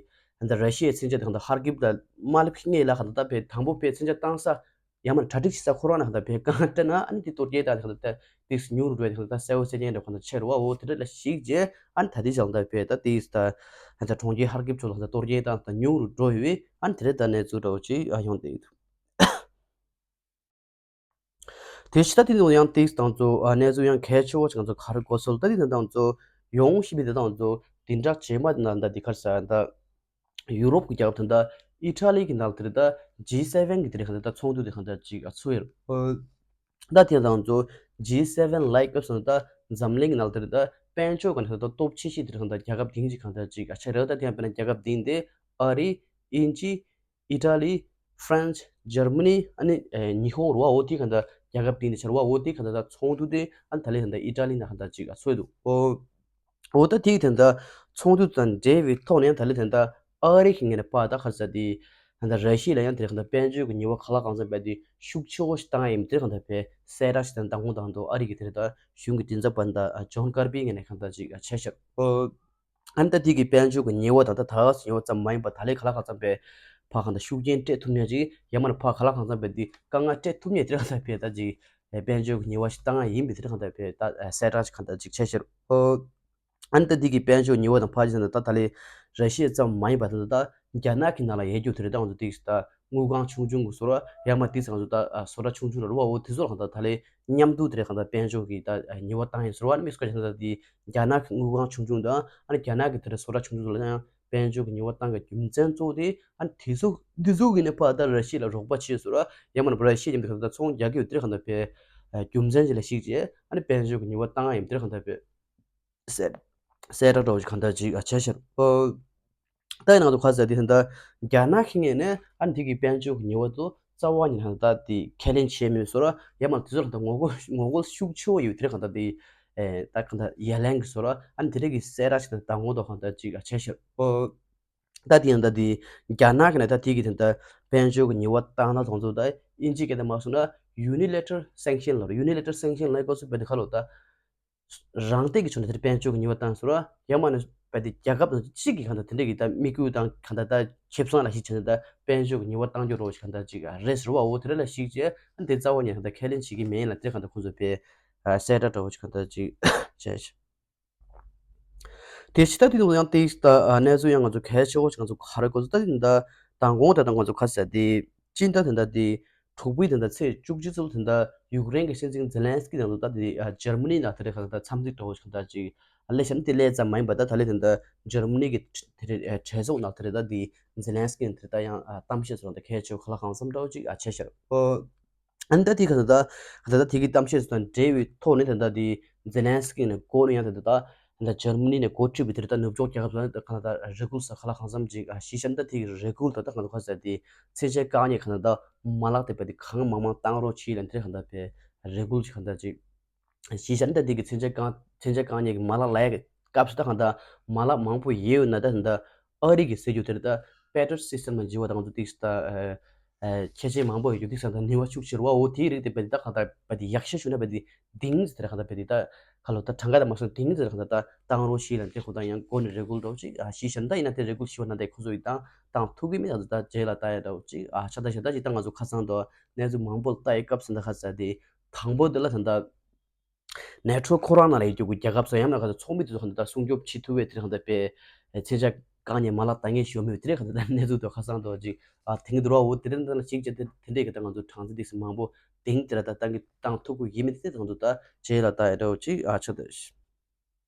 ད་ར་ཤི་ཡའི་མཚོན་ཆ་དེ་གང་ལྟར་ཧར་ཀིབ་ད་མ་ལེབ་ཤི་ངེས་ལ་གང་ལྟར་ད་ཕར་དང་པོ་ཕར་མཚོན་ཆ་བཏང་ས་ཡང་མ་གྲ་སྒྲིག་བྱེད་ས་ཁོ་རང་ན་གང་ལྟར་ཕར་དཀའ་ངལ་འཕྲད་ན་ཨ་ནི་དེ་གཏོར་སྐྱོན་བཏང་ནས་གང་ལྟར་ད་ཏིག་ཉུང་རུ་འགྲོ་ཡ་དེ་གང་ལྟར་གསལ་བོ་གསལ་རྐྱང་འདྲ་གང་ལྟར་ཆགས་རེད་བ། འོ་དེ་འདྲ་ལ་གཞིགས་རྗེས་ཨ་ནི་ད་དེ་ཆ་ལ་ད་ཕར་ད་ཏིག་ད་ད་གྲོང་ཁྱེར་ཧར་ཀིབ་ཕྱོགས་ལ་གང་ལྟར་གཏོར་སྐྱོན་བཏང་ད་ཉུང་རུ་འགྲོ་ཡོད་པས་ཨ་ནི་དེ་རེད། ད་གནས་ཚུལ་འདྲ་བོ་ཅིག་ཨ་ཡོང་བསྡད་ཡོད་འདུག་དེ་ཕྱི་ད་དེ་ནང་ཡང་ཏིག་དང་ཚོ་ཨ་གནས་ཚུལ་ཡང་གལ་ཆེ་བོ་ཅིག་ང་ཚོ་ག་རེ་གོ་སོང་ད་དེ་ནང་དང་ཚོ་ཡོང་ཤི་བི་དེ་དང་ཚོ་དེ་འདྲ་བྱེད་མ་དེ་ནང་ད་དེ་གར་ས་ད་ཡུ་རོབ་ཀྱི་རྒྱལ་ཁབ་དེ་འདྲ་ཨི་ཊ་ལི་གི་ནང་དེ་ད་ཇི་སེ་ཝེན་གི་དེ་རེད་གང་ལྟར་ད་ཚོགས་འདུ་དེ་གང་ལྟར་ཅིག་ཨ་ཚུགས་ཡོད། ད་དེ་དང་ཚོ་ཇི་སེ་ཝེན་ལའི་སྐབས་སུ་ད་འཛམ་གླིང་གི་ནང་དེ་རེད་ད་དཔལ་འབྱོར་གི་ནང་དེ་ད་སྟོབས་ཆེ་ཤོས་དེ་རེད་གང་ལྟར་རྒྱལ་ཁབ་བདུན་ཅིག་གང་ལྟར་ཅིག་ཨ་ཆ་རེད། ད་དེ་ཡང་དཔེར་ན་རྒྱལ་ཁབ་བདུན་དེ་ཨ་རི་ཨིན་ཇི་ཨི་ཊ་ལི། ཧྥ་རན་སི། འཇར་མ་ནི། ཨ་ནི་ཨེ་ཉི་ཧོང་རུ་བ་འོ་དེ་ག་འདྲ་རྒྱལ་ཁབ་དེ་འདི་ཆར་བ་འོ་དེ་ག་འདྲ་ད་ཚོགས་འདུ་དེ་ཨ་ནི་ད་ལེ་ད་ལྟ་ཨི་ཊ་ལི་ནང་ག་འདྲ་ཅིག་ཚོགས་འདུག་འོ། འོ་ད་དེ་ག་འདྲ་ཚོགས་འདུ་དང་འབྲེལ་བའི་ཐོག་ནས་ད་ལེ་ད་ལྟ་ཨ་རི་གི་ངོས་ནས་ཕར་ད་ག་རེ་ཟེར་དེ་ད་ལྟ་ར་ཤི་ཡ་ལ་ཡང་དེ་ག་འདྲ་དཔལ་འབྱོར་གྱི་ཉེས་པ་ག་ལ་གང་འཚམ་རྦད་དེ་ཤུགས་ཆེ་བོ་ཞིག་བཏང་ཡིན་དེ་ག་འདྲ་བས་གསལ་བསྒྲགས་ཤིག་དང་མདང་དགོང་དང་དུ་ཨ་རི་གི་དེ་ད་གཞུང་གི་མགྲིན་ཚབ་པ་ད་ཇོན་ཀར་པི་ངོས་ནས་ག་འདྲ་ཅིག་བྱས་ཤག་འོ། ཨ་ནི་ད་དེ་གི་དཔལ་འབྱོར་གྱི་ཉེས་པ་དང་ད་ད་ག་སེ་ཉེས་པ་ཙམ་མ་ཡིན་པར་ད་ལས་ག་ལ་གང་འཚམ་པའི་ཕར་གང་ལྟར་ཤུགས་རྐྱེན་སྤྲད་ཐུབ་མཁན་ཅིག་ཡང་མིན་ན་ཕར་ག་ལ་གང་འཚམ་པའི་འདི་དཀའ་ངལ་སྤྲད་ཐུབ་མཁན་དེ་ག་འཚམ་པའི་ད་ཅིག་དཔལ་འབྱོར་གྱི་ཉེས་པ་ཞིག་བཏང་ཡ་ཡིན་པའི་དེ་ག་འཚམ་པའི་ད་གསལ་བསྒྲགས་ཅིག་གང་ལྟར་ཅིག་བྱས་ཤག་ཨ་ནི་ད་དེ་གི་དཔལ་འབྱོར་ཉེས་པ་དང་ཕར་ཕྱིན་ད་ད་ད་ལས་ར་ཤི་ཡ་ཙམ་མ་ཡིན་པར་ད་ད་རྒྱ་ནག་གི་ནང་ལ་ཡོད་རྒྱུ་དེ་རེད། ད་ང་ཚོ་དེ་ད་དངུལ་ཁང་ཆུང་ཆུང་གི་བཟོ་གྲྭ་ཡང་མིན་ན་དེ་ང་ཚོ་ད་བཟོ་གྲྭ་ཆུང་ཆུང་ར་རུ་བ་འོ་དེ་ཚོ་ལ་གང་ལྟར་ད་ལས་མཉམ་དུ་དེ་རེད་གང་ལྟར་དཔལ་འབྱོར་གྱི་ད་ཉེས་པ་བཏང་ཡིན་བཟོ་གྲྭ་བ་ནི་མི་སྐོར་ཞིག་ད་དེ། རྒྱ་ནག་གི་དངུལ་ཁང་ཆུང་ཆུང་དང་ཨ་ནི་རྒྱ་ནག་གི་དེ་འདྲ་བཟོ་གྲྭ་ཆུང་ཆུང་ཚོ་ལ་ཡང་དཔལ་འབྱོར་གྱི་ཉེས་པ་བཏང་གི་རྒྱུ་མཚན་གཙོ་བོ་དེ་ཨ་ནི་དེ་ཚོ་འདི་ཚོ་གི་ནས་ཕར་ད་ར་ཤི་ཡ་ལ་རོགས་པ་བྱེད་ཟེར་བ་ཡང་མིན་ན་ར་ཤི་ཡ་མཉམ་དུ་གང་ལྟར་ཚོང་རྒྱག་གི་ཡོད་དེ་གང་ལྟར་བས་ རྒྱུ་མཚན་ཅིག་ལ་གཞིགས་བྱས་ཨ་ནི་དཔལ་འབྱོར་གྱི་ཉེས་པ་བཏང་ཡ་ཡིན་དེ་གང་ལྟར་བས། གསལ་གསལ་བསྒྲགས་འདྲ་བོ་ཞིག་གང་ལྟར་ཅིག་བྱས་ཤར། ད་ཡིན་ན་ང་ཚོ་ག་ཟེར་དེ་ད་ལྟ་རྒྱ་ནག་གི་ངོས་ནས་ཨ་ནི་དེ་གི་དཔལ་འབྱོར་གྱི་ཉེས་པ་དེ་རྩ་བ་ཉིད་ནས་ད་དེ་ཁས་ལེན་བྱས་མེད་བཟོ་འདྲ། ཡང་མ་དེ་ཚོ་ལ་ད་ངོ་རྒོལ་ངོ་རྒོལ་ཤུགས་ཆེ་བོ་ཡོད་དེ་གང་ལྟར་དེ་ད་གང་ལྟར་ཡ་ལན་གྱི་བཟོ་འདྲ། ཨ་ནི་དེ་འདྲ་གི་གསལ་བསྒྲགས་ཤིག་ད་ལྟ་ངོ་ཐོག་གང་ལྟར་ཅིག་བྱས་ཤར། ད་དེ་ཡང་ད་དེ་རྒྱ་ནག་གི་ནས་ད་དེ་གི་དེ་ད་དཔལ་འབྱོར་གྱི་ཉེས་པ་བཏང་ན་དང་ཚོ་ད་དབྱིན་ཇི་སྐད་དེ་མ་སོང་ན་unilateral sanction ལབ་རེད། unilateral sanction ལབ་སྐབས་སུ་བས་དེ་ཁ་ལོ་ད། རང་སྟེང་གི་ཕྱོགས་ནས་དེར་དཔལ་འབྱོར་གྱི་ཉེས་པ་བཏང་ཟེར་བ། ཡང་མིན་ན་བས་དེ་རྒྱལ་ཁབ་དང་གཅིག་གི་གང་ལྟར་དེ་འདྲ་གི་ད་དམིགས་ཡུལ་དང་གང་ལྟར་ད་ཁེ་བཟང་ལ་གཞི་བྱས་ནས་ད་དཔལ་འབྱོར་གྱི་ཉེས་པ་བཏང་རྒྱུ་འདྲ་བོ་ཞིག་གང་ལྟར་ཅིག་རེད་ཟེར་བའོ། དེ་འདྲ་ལ་གཞིགས་བྱས་ཨ་དེ་རྩ་བ་ཉིད་གང་ལྟར་ཁས་ལེན་བྱེད་ཀྱི་མེད་ལ་དེ་གང་ལྟར་ཁོང་ཚོ་བས་གསལ་བསྒྲགས་འདྲ་བོ་ཞིག་གང་ལྟར་ཅིག་བྱས། དེ་ཕྱི་ད་དེ་ནང་ཡང་དེ་ད་གནས་ཚུལ་ཡང་ང་ཚོ་གལ་ཆེ་བོ་ཞིག་ང་ཚོ་ག་རེ་གོ་ཚོད་ད་དེ་ད་མདང་དགོང་ད་ད་ང་ཚོ་ག་ཟེར་དེ་ཅི་ད་དེ་ད་དེ། དྲུག་པའི་དེ་འདྲ་ཚེས་བཅུ་གཅིག་ཚོ་དེ་འདྲ་ཡུཀ་རེན་གྱི་སྲིད་འཛིན་ཛེ་ལན་སི་ཀི་དང་དུ་ད་དེ་ཇར་མ་ནི་ནང་དེ་རེད་ག་ད་འཚམས་གཟིགས་འགྲོ་བཞིན་ད་ཅིག་ལས་བྱ་ནི་དེ་ལས་ཙམ་མ་ཡིན་པ་ད་ད་ལས་དེ་འདྲ་ཇར་མ་ནི་གི་དེ་རེད་གྲོས་ཚོགས་ནང་དེ་རེད་ད་དེ་ཛེ་ལན་སི་ཀི་དེ་ད་ཡང་གཏམ་བཤད་ཚོ་ད་གལ་ཆེ་ག་ལ་གང་འཚམ་འདྲ་བོ་ཅིག་བྱས་ཤར། ཨ་ནི་ད་དེ་ག་ད་ད་ད་དེ་གི་གཏམ་བཤད་ཚོ་དང་འབྲེལ་བའི་ཐོག་ནས་དེ་འདྲ་དེ་ཛེ་ལན་སི་ཀི་ནས་འགོ་ནས་ཡང་དེ་འདྲ་ད། ད་ཇར་མ་ནི་ནས་འགོ་ཁྲིད་པའི་དེར་ད་ནུབ་ཕྱོགས་རྒྱལ་ཁབ་ཚོ་ནས་གང་ལྟར་རེ་སྐུལ་ས་ག་ལ་གང་འཚམ་ཅིག་ཨ་ཤི་ཤ་ནི་ད་དེ་གི་རེ་སྐུལ་ད་ད་གང་ལྟར་ག་ཟེར་དེ་མཚོན་ཆ་བཀག་ཉེས་གང་ལྟར་ད་མ་ལག་དེ་བས་དེ་གང་མང་མང་བཏང་རོགས་བྱེད་ལ་དེ་གང་ལྟར་བས་རེ་སྐུལ་ཅིག་གང་ལྟར་ཅིག་ཤི་ཤ་ནི་ད་དེ་གི་མཚོན་ཆ་བཀག་མཚོན་ཆ་བཀག་ཉེས་ཀྱི་མ་ལག་ལ་ཡ་གི་སྐབས་སུ་ད་གང་ལྟར་མ་ལག་མང་པོ་ཡོད་ཡོད་ན་ད་གང་ལྟར་ཨ་རི་གི་ཟེར་རྒྱུ་དེར་ད་པེ་ཊྲི་ཡོཊ་སི་སི་ཊམ་ལ་འཇུ་བ་དང་ཚོ་ཏིག་ད། ཁྱད་ཆོས་མང་པོ་ཡོད་རྒྱུ་དེ་ས་དང་ནུས་པ་ཤུགས་ཆེ་རུ་བ་འོ་དེའི་རིགས་དེ་བས་ད་ག་ད་བས་དེ་ཡག་ཤོས་ཤུགས་ན་བས་དེ་དིང་ཟེར་ག་ད་བས་དེ་ད་ག་ལོ་ད་གྲངས་ཀ་ད་མ་སོང་དིང་ཟེར་ག་ད་ད་བཏང་རོགས་ཤིག་ལ་དེ་ཁོ་ད་ཡང་སྒོ་ནས་རེ་སྐུལ་འདྲ་བོ་ཅིག་ཨ་ཤི་ཤ་ནི་ད་ཡིན་ན་དེ་རེ་སྐུལ་ཤི་བ་ན་དེ་ཁོ་ཚོ་ཡི་ད་བཏང་ཐུབ་ཀྱི་མེད་ད་ད་རྗེས་ལ་ད་ཡ་འདྲ་བོ་ཅིག་ཨ་ཤ་ད་ཤ་ད་ཅིག་ད་ང་ཚོ་ཁ་སང་དུ་གནས་ཚུལ་མང་པོ་ལ་ལྟ་ཡི་སྐབས་སུ་ད་ག་ཟེར་དེ་དང་པོ་དེ་ལ་ད་ད། ནེ་ཊོ་ཁོ་རང་ནང་ལ་ཡོད་རྒྱུ་གི་རྒྱལ་ཁབ་ཚོ་ཡང་ན་ག་ཚོད་ཚོགས་མི་དེ་ཚོ་ག་ཚོད་ད་སྲུང་སྐྱོབ་བྱེད་ཐུབ་པའི་དེ་རིང་ག་ཚོད་ད་པའི་མཚོན་ཆ་བཀག་ཉེས་མ་ལག་འདང་ངེས་ཞུ་མེད་དེ་རིང་ག་ཚོད་ད་གནས་ཚུལ་དུ་ཁ་སང་དུ་ཅིག་ཨ་དེང་གི་འདུག་ར་འོ་དེ་རིང་ད་ལ་ཅིག་བྱས་ཏེ་དེ་འདྲས་གི་ད་ང་ཚོ་གྲངས་ཚད་དེ་སུ་མང་པོ་དེང་དེ་ར་ད་བཏང་གི་བཏང་ཐུབ་ཀྱི་ཡིན་མེད་དེ་ད་ང་ཚོ་ད་རྗེས་ལ་ད་ཡ་འདྲ་བོ་ཅིག་ཨ་ཆ་ད་ཤི།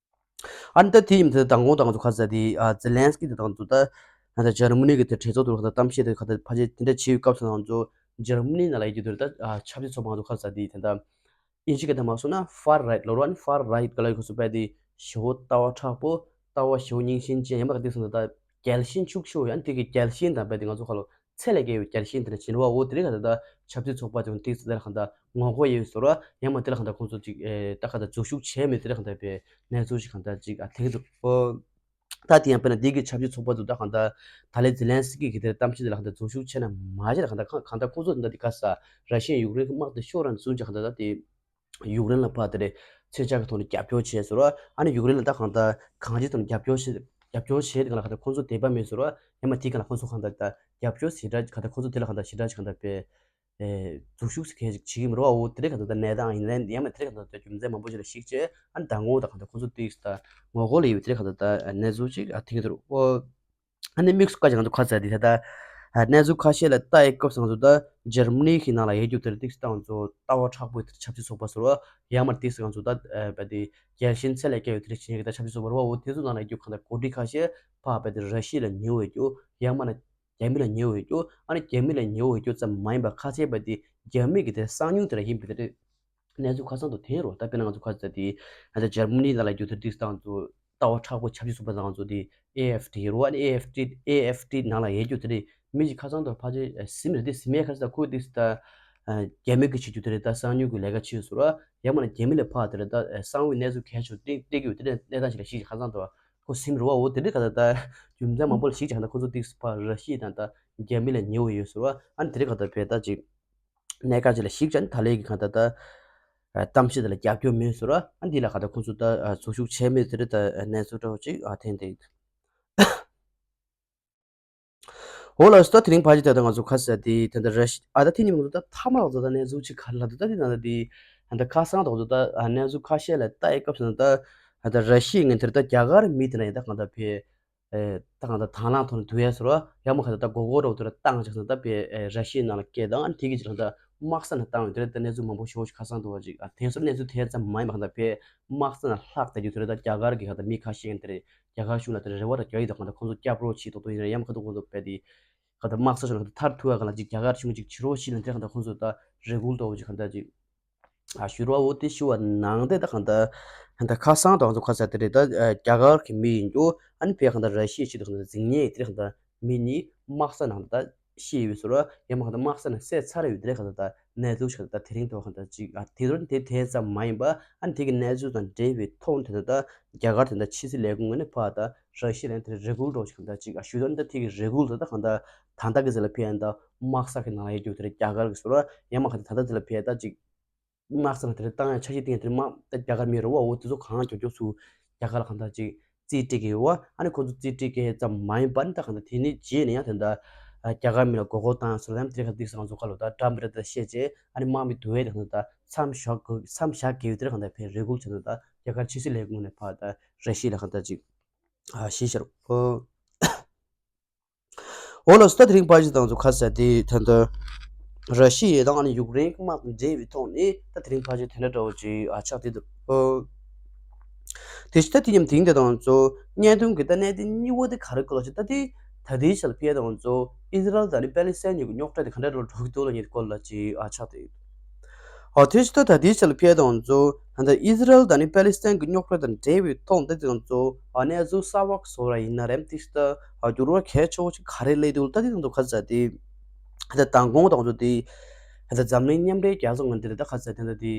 ཨ་ནི་ད་དེ་ཡིན་དེ་དང་པོ་ད་ང་ཚོ་ཁ་ས་དེ་ཨ་ཛེ་ལན་སི་ཀི་དེ་ད་ང་ཚོ་ད་ད་ཇར་མ་ནི་གི་དེ་གྲོས་ཚོགས་དུ་ད་གཏམ་བཤད་དེ་ཁ་ད་ཕལ་ཆེར་དེ་འདྲ་བྱེད་ཡོད་སྐབས་སུ་ང་ཚོ་ཇར་མ་ནི་ནང་ལ་ཡོད་རྒྱུ་དེ་ད་ཆབ་སྲིད་ཚོགས་པ་ང་ཚོ་ཁ་ས་དེ་དེ་ད། དབྱིན་ཇི་སྐད་དུ་མ་སོང་ན་far right ལོ་རོ་ཨ་ནི་far right ག་ལ་ཡོད་ཁོ་སུ་བས་དེ་ཞེ་བོ་ལྟ་བ་མཁྲེགས་པོ་ལྟ་བ་ཞེ་བོ་རྙིང་ཞེན་ཅན་ཡང་མ་ག་དེ་སོང་ད་ད་རྒྱལ་ཞེན་ཤུགས་ཆེ་བོ་ཡང་དེ་གི་རྒྱལ་ཞེན་དང་བས་དེ་ང་ཚོ་ཁ་ལོ་ཚད་ལས་བརྒལ་བའི་རྒྱལ་ཞེན་དེ་འདྲ་བྱིན་རོ་བ་འོ་དེ་རིང་ག་ད་ད་ཆབ་སྲིད་ཚོགས་པ་དེ་དེ་སུ་དེ་ལ་ག་ད་ངོ་རྒོལ་ཡོད་ཟེར་རོ་ཡང་མ་དེ་ལ་ག་ད་ཁོང་ཚོ་ཅིག་ཨེ་ད་ག་ད་འཛུལ་ཞུགས་བྱས་མེད་དེ་ལ་ག་ད་བས་གནས་ཚུལ་ཞིག་ག་ད་ཅིག་ཨ་ཐེག་འདུག་ཨོ། ད་དེ་ཡང་དཔེར་ན་འདི་གི་ཆབ་སྲིད་ཚོགས་པ་ཚོ་ད་གང་ལྟར་ད་ལན་ཛེ་ལན་སི་ཀི་གི་དེར་གཏམ་བཤད་དེ་ལ་གང་ལྟར་འཛུལ་ཞུགས་བྱས་ན་མ་བྱས་ལ་གང་ལྟར་གང་ལྟར་ཁོ་ཚོ་འདི་འདི་ག་ས་ར་ཤི་ཡ་ཡུཀ་རེན་གི་དམག་དེ་ཤོར་ར་འཛུལ་ཅིག་གང་ལྟར་ད་དེ་ཡུཀ་རེན་ལ་ཕར་དེ་རེད་མཚོན་ཆ་གི་ཐོག་ནས་རྒྱབ་སྐྱོར་བྱས་ཟེར་བ་ཨ་ནི་ཡུཀ་རེན་ལ་ད་གང་ལྟར་གང་ཅི་ཐོག་ནས་རྒྱབ་སྐྱོར་བྱས་རྒྱབ་སྐྱོར་བྱས་དེ་གང་ལ་གང་ལྟར་ཁོ་ཚོ་དད་པ་མེད་ཟེར་བ་ཡང་མ་དེ་གང་ལ་ཁོ་ཚོ་གང་ལྟར་ད་རྒྱབ་སྐྱོར་ཞེ་དྲག་གང་ལྟར་ཁོ་ཚོ་དེ་ལ་གང་ལྟར་ཞེ་དྲག་ཅིག་གང་ལྟར་དཔེ། འཛུལ་ཞུགས་སུ་གལ་ཆེ་གི་མི་རོ་འོ་དེ་རིང་ག་ད་ལྟ་གནས་སྟངས་ཡིན་ལན་ཡང་མ་དེ་རིང་ག་ད་ལྟ་རྒྱུ་མཚན་མང་པོ་ཞིག་ལ་གཞིགས་བྱས་ཨ་ནི་ད་ངོ་ད་ག་ད་ཁོ་ཚོ་ཏིག་ད་ངོ་རྒོལ་ཡོད་དེ་རིང་ག་ད་ལྟ་གནས་ཚུལ་ཅིག་ཨ་ཐིང་དུ་རུ་འོ། ཨ་ནི་དམིགས་སུ་བཀར་ཅིག་ང་ཚོ་ཁ་ཚ་དེ་ད་ལྟ་གནས་ཚུལ་ཁ་ཤས་ལ་ལྟ་ཡི་སྐབས་སུ་ང་ཚོ་ད་འཇར་མ་ནི་གི་ནང་ལ་ཡོད་རྒྱུ་དེ་རིང་ཏིག་ད་ང་ཚོ་ལྟ་བ་མཁྲེགས་པོ་དེ་ཆབ་སྲིད་ཚོགས་པ་ཟེར་བ་ཡང་མ་ཏིག་ང་ཚོ་ད་བ་དེ་རྒྱལ་ཞེན་ཚད་ལས་བརྒལ་ཡོད་དེ་རིང་ཆེན་གི་ད་ཆབ་སྲིད་ཚོགས་པ་རེད་བ་འོ་དེ་ཚོ་ནང་ལ་ཡོད་རྒྱུ་ག་ད་འགོ་ཁྲིད་ཁ་ཤས་ཕ་བ་དེ་ར་ཤི་ཡ་ལ་ཉེ་བོ་ཡོད་རྒྱུ་ཡང་མ་ན། རྒྱ་མི་ལ་ཉེ་བོ་ཡོད་རྒྱུ་ཨ་ནི་རྒྱ་མི་ལ་ཉེ་བོ་ཡོད་རྒྱུ་ཙམ་མ་ཡིན་པར་ཁ་ཚད་པ་དེ་རྒྱ་མི་གི་དེ་གསང་མྱུལ་དེ་ལ་ཡིན་པའི་དེ་གནས་ཚུལ་ཁ་སང་དུ་ཐོན་རོ། ད་དཔེར་ན་ང་ཚོ་ཁ་ཚད་དེ་ཨ་ད་འཇར་མ་ནི་ནང་ལ་རྒྱུ་དེ་དུས་སྟངས་དུ་ལྟ་བ་མཁྲེགས་པོ་ཆབ་སྲིད་ཚོགས་པ་དང་ང་ཚོ་དེ་ཨེ་ཨེཕ་ཊི་རོ་ཨ་ནི་ཨེ་ཨེཕ་ཊི་ཨེ་ཨེཕ་ཊི་ནང་ལ་ཡོད་རྒྱུ་དེ་རེད། མི་ཞིག་ཁ་སང་དུ་ཕལ་ཆེར་སིམ་རེད་དེ་སིམ་ཡས་ཁ་ཚད་ཁོས་དེ་ད་རྒྱ་མི་གི་བྱེད་རྒྱུ་དེ་རེད། ད་གསང་མྱུལ་གི་ལས་ཀ་བྱེད་ཟེར་ར་ཡང་མ་ན་རྒྱ་མི་ལ་ཕ་དེ་རེད་ད་གསང་བའི་གནས་ཚུལ་གལ་ཆེ་བ་སྟེར་གྱི་ཡོད་དེ་རེད། གནས་སྟངས་ཤིག་ལ་ཞིག་ཁ་སང་དུ། ཁོ་སིམ་རུ་བ་འོ་དེ་འདྲའི་ག་ད་ལྟ་རྒྱུ་མཚན་མང་པོ་ལ་གཞིགས་ཀྱང་ད་ཁོ་ཚོ་ཏིག་སི་ཕ་ར་ཤི་ཡ་དང་ད་རྒྱ་མི་ལ་ཉེ་བོ་ཡོད་ཟེར་བ་ཨ་ནི་དེ་རིང་ག་ད་བས་ད་ཅིག་གནད་འགག་ཅིག་ལ་གཞིགས་ཀྱང་ད་ལས་ཀྱི་ག་ད་ད་གཏམ་བཤད་དེ་ལ་རྒྱབ་སྐྱོར་མེད་ཟེར་བ་ཨ་འདི་ལ་ག་ད་ཁོ་ཚོ་ད་འཛུལ་ཞུགས་བྱས་མེད་དེ་རིང་ད་གནས་ཚུལ་འདྲ་བོ་ཅིག་ཨ་ཐེན་ཏེ། འོ་ལགས་སོ། ད་དེ་རིང་ཕལ་ཆེར་ད་ལྟ་ང་ཚོ་ཁ་ཟས་དེ་ད་ལྟ་ར་ཤི་ཨ་ད་དེ་ཉིན་ང་ཚོ་ད་མཐའ་མ་ལ་ད་ལྟ་གནས་ཚུལ་ཅིག་ག་རེ་ལབ་འདུག་ད་དེ་ད་ལྟ་དེ་ད་ལྟ་ཁ་སང་ད་ང་ཚོ་ད་གནས་ཚུལ་ཁ་ཤས་ལ་ལྟ་ཡི་སྐབས་སུ་ད་ད་ལྟ་ར་ཤི་ཡའི་ངན་ཐེར་ད་རྒྱ་གར་མི་དེ་ན་ཡིན་ད་གང་ད་བས་ད་གང་ད་དང་བླངས་ཐོག་ནས་བསྡུ་ཡ་ཟེར་བ་ཡང་མ་ག་ད་ད་མགོ་སྐོར་རོགས་དེ་ལ་བཏང་ཅིག་སོང་ད་བས་ར་ཤི་ཡའི་ནང་ལ་སྐད་དང་དེ་གི་ཅིག་ད་དམག་ས་ནས་བཏང་ཡོད་དེ་ད་གནས་ཚུལ་མང་པོ་ཞེ་པོ་ཞིག་ཁ་སང་འདུག་བ་ཅིག་དེང་སང་གནས་ཚུལ་དེ་ཙམ་མ་ཡིན་པ་གང་ད་བས་དམག་ས་ནས་ལྷག་ད་རྒྱུ་དེ་ད་རྒྱ་གར་གི་གང་ད་མི་ཁ་ཤས་ཡིན་དེ་རེད། རྒྱ་གར་གཞུང་ལ་དེ་རེ་བ་དང་རྒྱ་ཡིག་དང་གང་ལྟར་ཁོང་ཚོ་སྐྱབས་རོགས་བྱེད་དོ་དོ་ཡིན་རེད། ཡང་མ་ཁ་ཐུག་ཁོང་ཚོ་བས་དེ་གང་ལྟར་དམག་ས་ཤོར་ན་གང་ལྟར་ཐར་ཐུབ་ཡ་གང་ལ་ཅིག་རྒྱ་གར་གཞུང་ཅིག་བྱེད་རོགས་བྱེད་ལ་དེ་གང་ལྟར་ཁོང་ཚོ་ད་རེ་སྐུལ་དོ་ཅིག་གང་ལྟར་ཅིག་ ཨ་ཞུ་རོགས་འོ་དེ་ཞུ་བ་ནང་དེ་ད་གང་ལྟར་ད་ཁ་སང་དང་ཚོ་ཁ་ས་དེ་རེད། ད་རྒྱ་གར་གྱི་མི་ཡིན་རྒྱུ་ཨ་ནི་ཕེ་གང་ལྟར་ར་ཤི་ཡའི་ཆེད་དུ་གང་ལྟར་འཛིང་ཉེས་དེ་གང་ལྟར་མི་གཉིས་དམག་ས་ནང་ད་ཤི་ཡོད་ཟེར་ར་ཡང་མ་གང་ལྟར་དམག་ས་ནང་བསད་ཚར་ཡོད་དེ་གང་ལྟར་ད་གནས་ཚུལ་ཞིག་ད་དེ་རིང་ཐོག་གང་ལྟར་ཅིག་ཨ་དེ་རིང་དེ་དེ་ཙམ་མ་ཡིན་པ་ཨ་ནི་དེ་གི་གནས་ཚུལ་དང་འབྲེལ་བའི་ཐོག་དེ་ད་རྒྱ་གར་དེ་ད་ཕྱི་སྲིད་ལས་ཁུངས་ངོས་ནས་ཕར་ད་ར་ཤི་ཡ་ལན་དེ་རེ་སྐུལ་འགྲོ་ཞིག་གང་ལྟར་ཅིག་ཨ་ཞུ་ད་ནི་ད་དེ་གི་རེ་སྐུལ་ད་ད་གང་ལྟར་ད་ལྟ་གི་ཟེར་ལ་ཕེ་ཡང་ད་དམག་ས་གི་ནང་ལ་ཡོད་རྒྱུ་དེ་རེད། རྒྱ་གར་གི་ཟེར་ར་ཡང་མ་གང་ལྟར་ད་ལྟ་དེ་ལ་ཕེ་ད་ཅིག་དམག་ས་ལ་དེ་རིང་བཏང་ཡ་འཆར་གཞི་བཏིང་ཡ་དེ་རིང་དམག་ད་རྒྱ་གར་མི་རེད་བ། འོ་དེ་ཚོ་གང་མགྱོགས་མགྱོགས་སུ་རྒྱ་གར་ལ་གང་ལྟར་ཅིག་རྩིས་སྤྲད་ཀྱི་ཡོད་བ། ཨ་ནི་ཁོ་ཚོ་རྩིས་སྤྲད་ཀྱི་ཙམ་མ་ཡིན་པ་ནི་ད་གང་ལྟར་དེ་ནི་རྗེས་ནས་ཡང་དེ་འདྲ་རྒྱ་གར་མི་ལ་མགོ་སྐོར་བཏང་ཡ་སོགས་ལ་ཡང་དེ་ག་དེ་སང་ཚོ་ཁ་ལོ་ད་འདྲ་མི་འདྲ་ད་བཤད་རྗེས་ཨ་ནི་དམག་མི་བསྡུ་བའི་དེ་གང་ལྟར་མཚམས་བཞག་དགོས་མཚམས་བཞག་དགོས་དེ་གང་ལྟར་ཕེ་རེ་སྐུལ་བྱས་ནས་ད་རྒྱ་གར་ཕྱི་སྲིད་ལས་ཁུངས་ནས་ཕར་ད་ར་ཤི་ཡ་ལ་གང་ལྟར་ཅིག་ཨ་ཞེས་བཤད་རོགས། འོ་ལགས་སོ། ད་དེ་རིང་ཕལ་ཆེར་དང་ཚོ་ཁ་ས་དེ་ད་ལྟ་ར་ཤི་ཡ་དང་ཨ་ནི་ཡུཀ་རེན་གྱི་དམག་དང་འབྲེལ་བའི་ཐོག་ནས་ད་དེ་རིང་ཕལ་ཆེར་དེ་འདྲ་འདྲ་བོ་ཅིག་ཨ་ཆགས་བསྡད་འདུག། ཨོ། དེ་བཞིན་ད་དེ་མཉམ་དེང་དེ་དང་ཚོ་བརྙན་ཐུང་གི་ད་གནད་དོན་གཉིས་པ་དེ་ག་རེ་གོ་ལ་ཅིག་ད་དེ་ད་ལྟའི་ཆར་ལ་ཕེ་དང་ཚོ་ཨི་ཟི་རལ་དང་ནི་པེ་ལི་སི་ཐན་གཉིས་ཀྱི་རྙོག་དྲ་དེ་ག་འདྲ་འདྲ་བོ་འགྲོ་གི་འདུག་ལ་ཉེ་སྐོར་ལ་ཅིག་ཨ་ཆགས་བསྡད་འདུག། ཨོ་དེ་བཞིན་ད་ད་ལྟའི་ཆར་ལ་ཕེ་དང་ཚོ་ད་ལྟ་ཨི་ཟི་རལ་དང་ནི་པེ་ལི་སི་ཐན་གྱི་རྙོག་དྲ་དང་འབྲེལ་བའི་ཐོག་ད་དེ་དང་ཚོ་ཨ་གནས་ཚུལ་གསར་པ་བཟོ་ར་ཡིན་ན་རེམ་ཏིག་ད་ཨ་འགྱུར་བ་གལ་ཆེ་བོ་ཅིག་ག་རེ་སླེབས་འདུག། ད་དེ་དང་ཚོ་ཁ་ས་དེ་ད་མདང་དགོང་དང་ཚོ་དེ་ད་འཛམ་གླིང་མཉམ་འབྲེལ་རྒྱལ་ཚོགས་ངོས་འདི་ད་ཁ་ས་དེ་ད་དེ་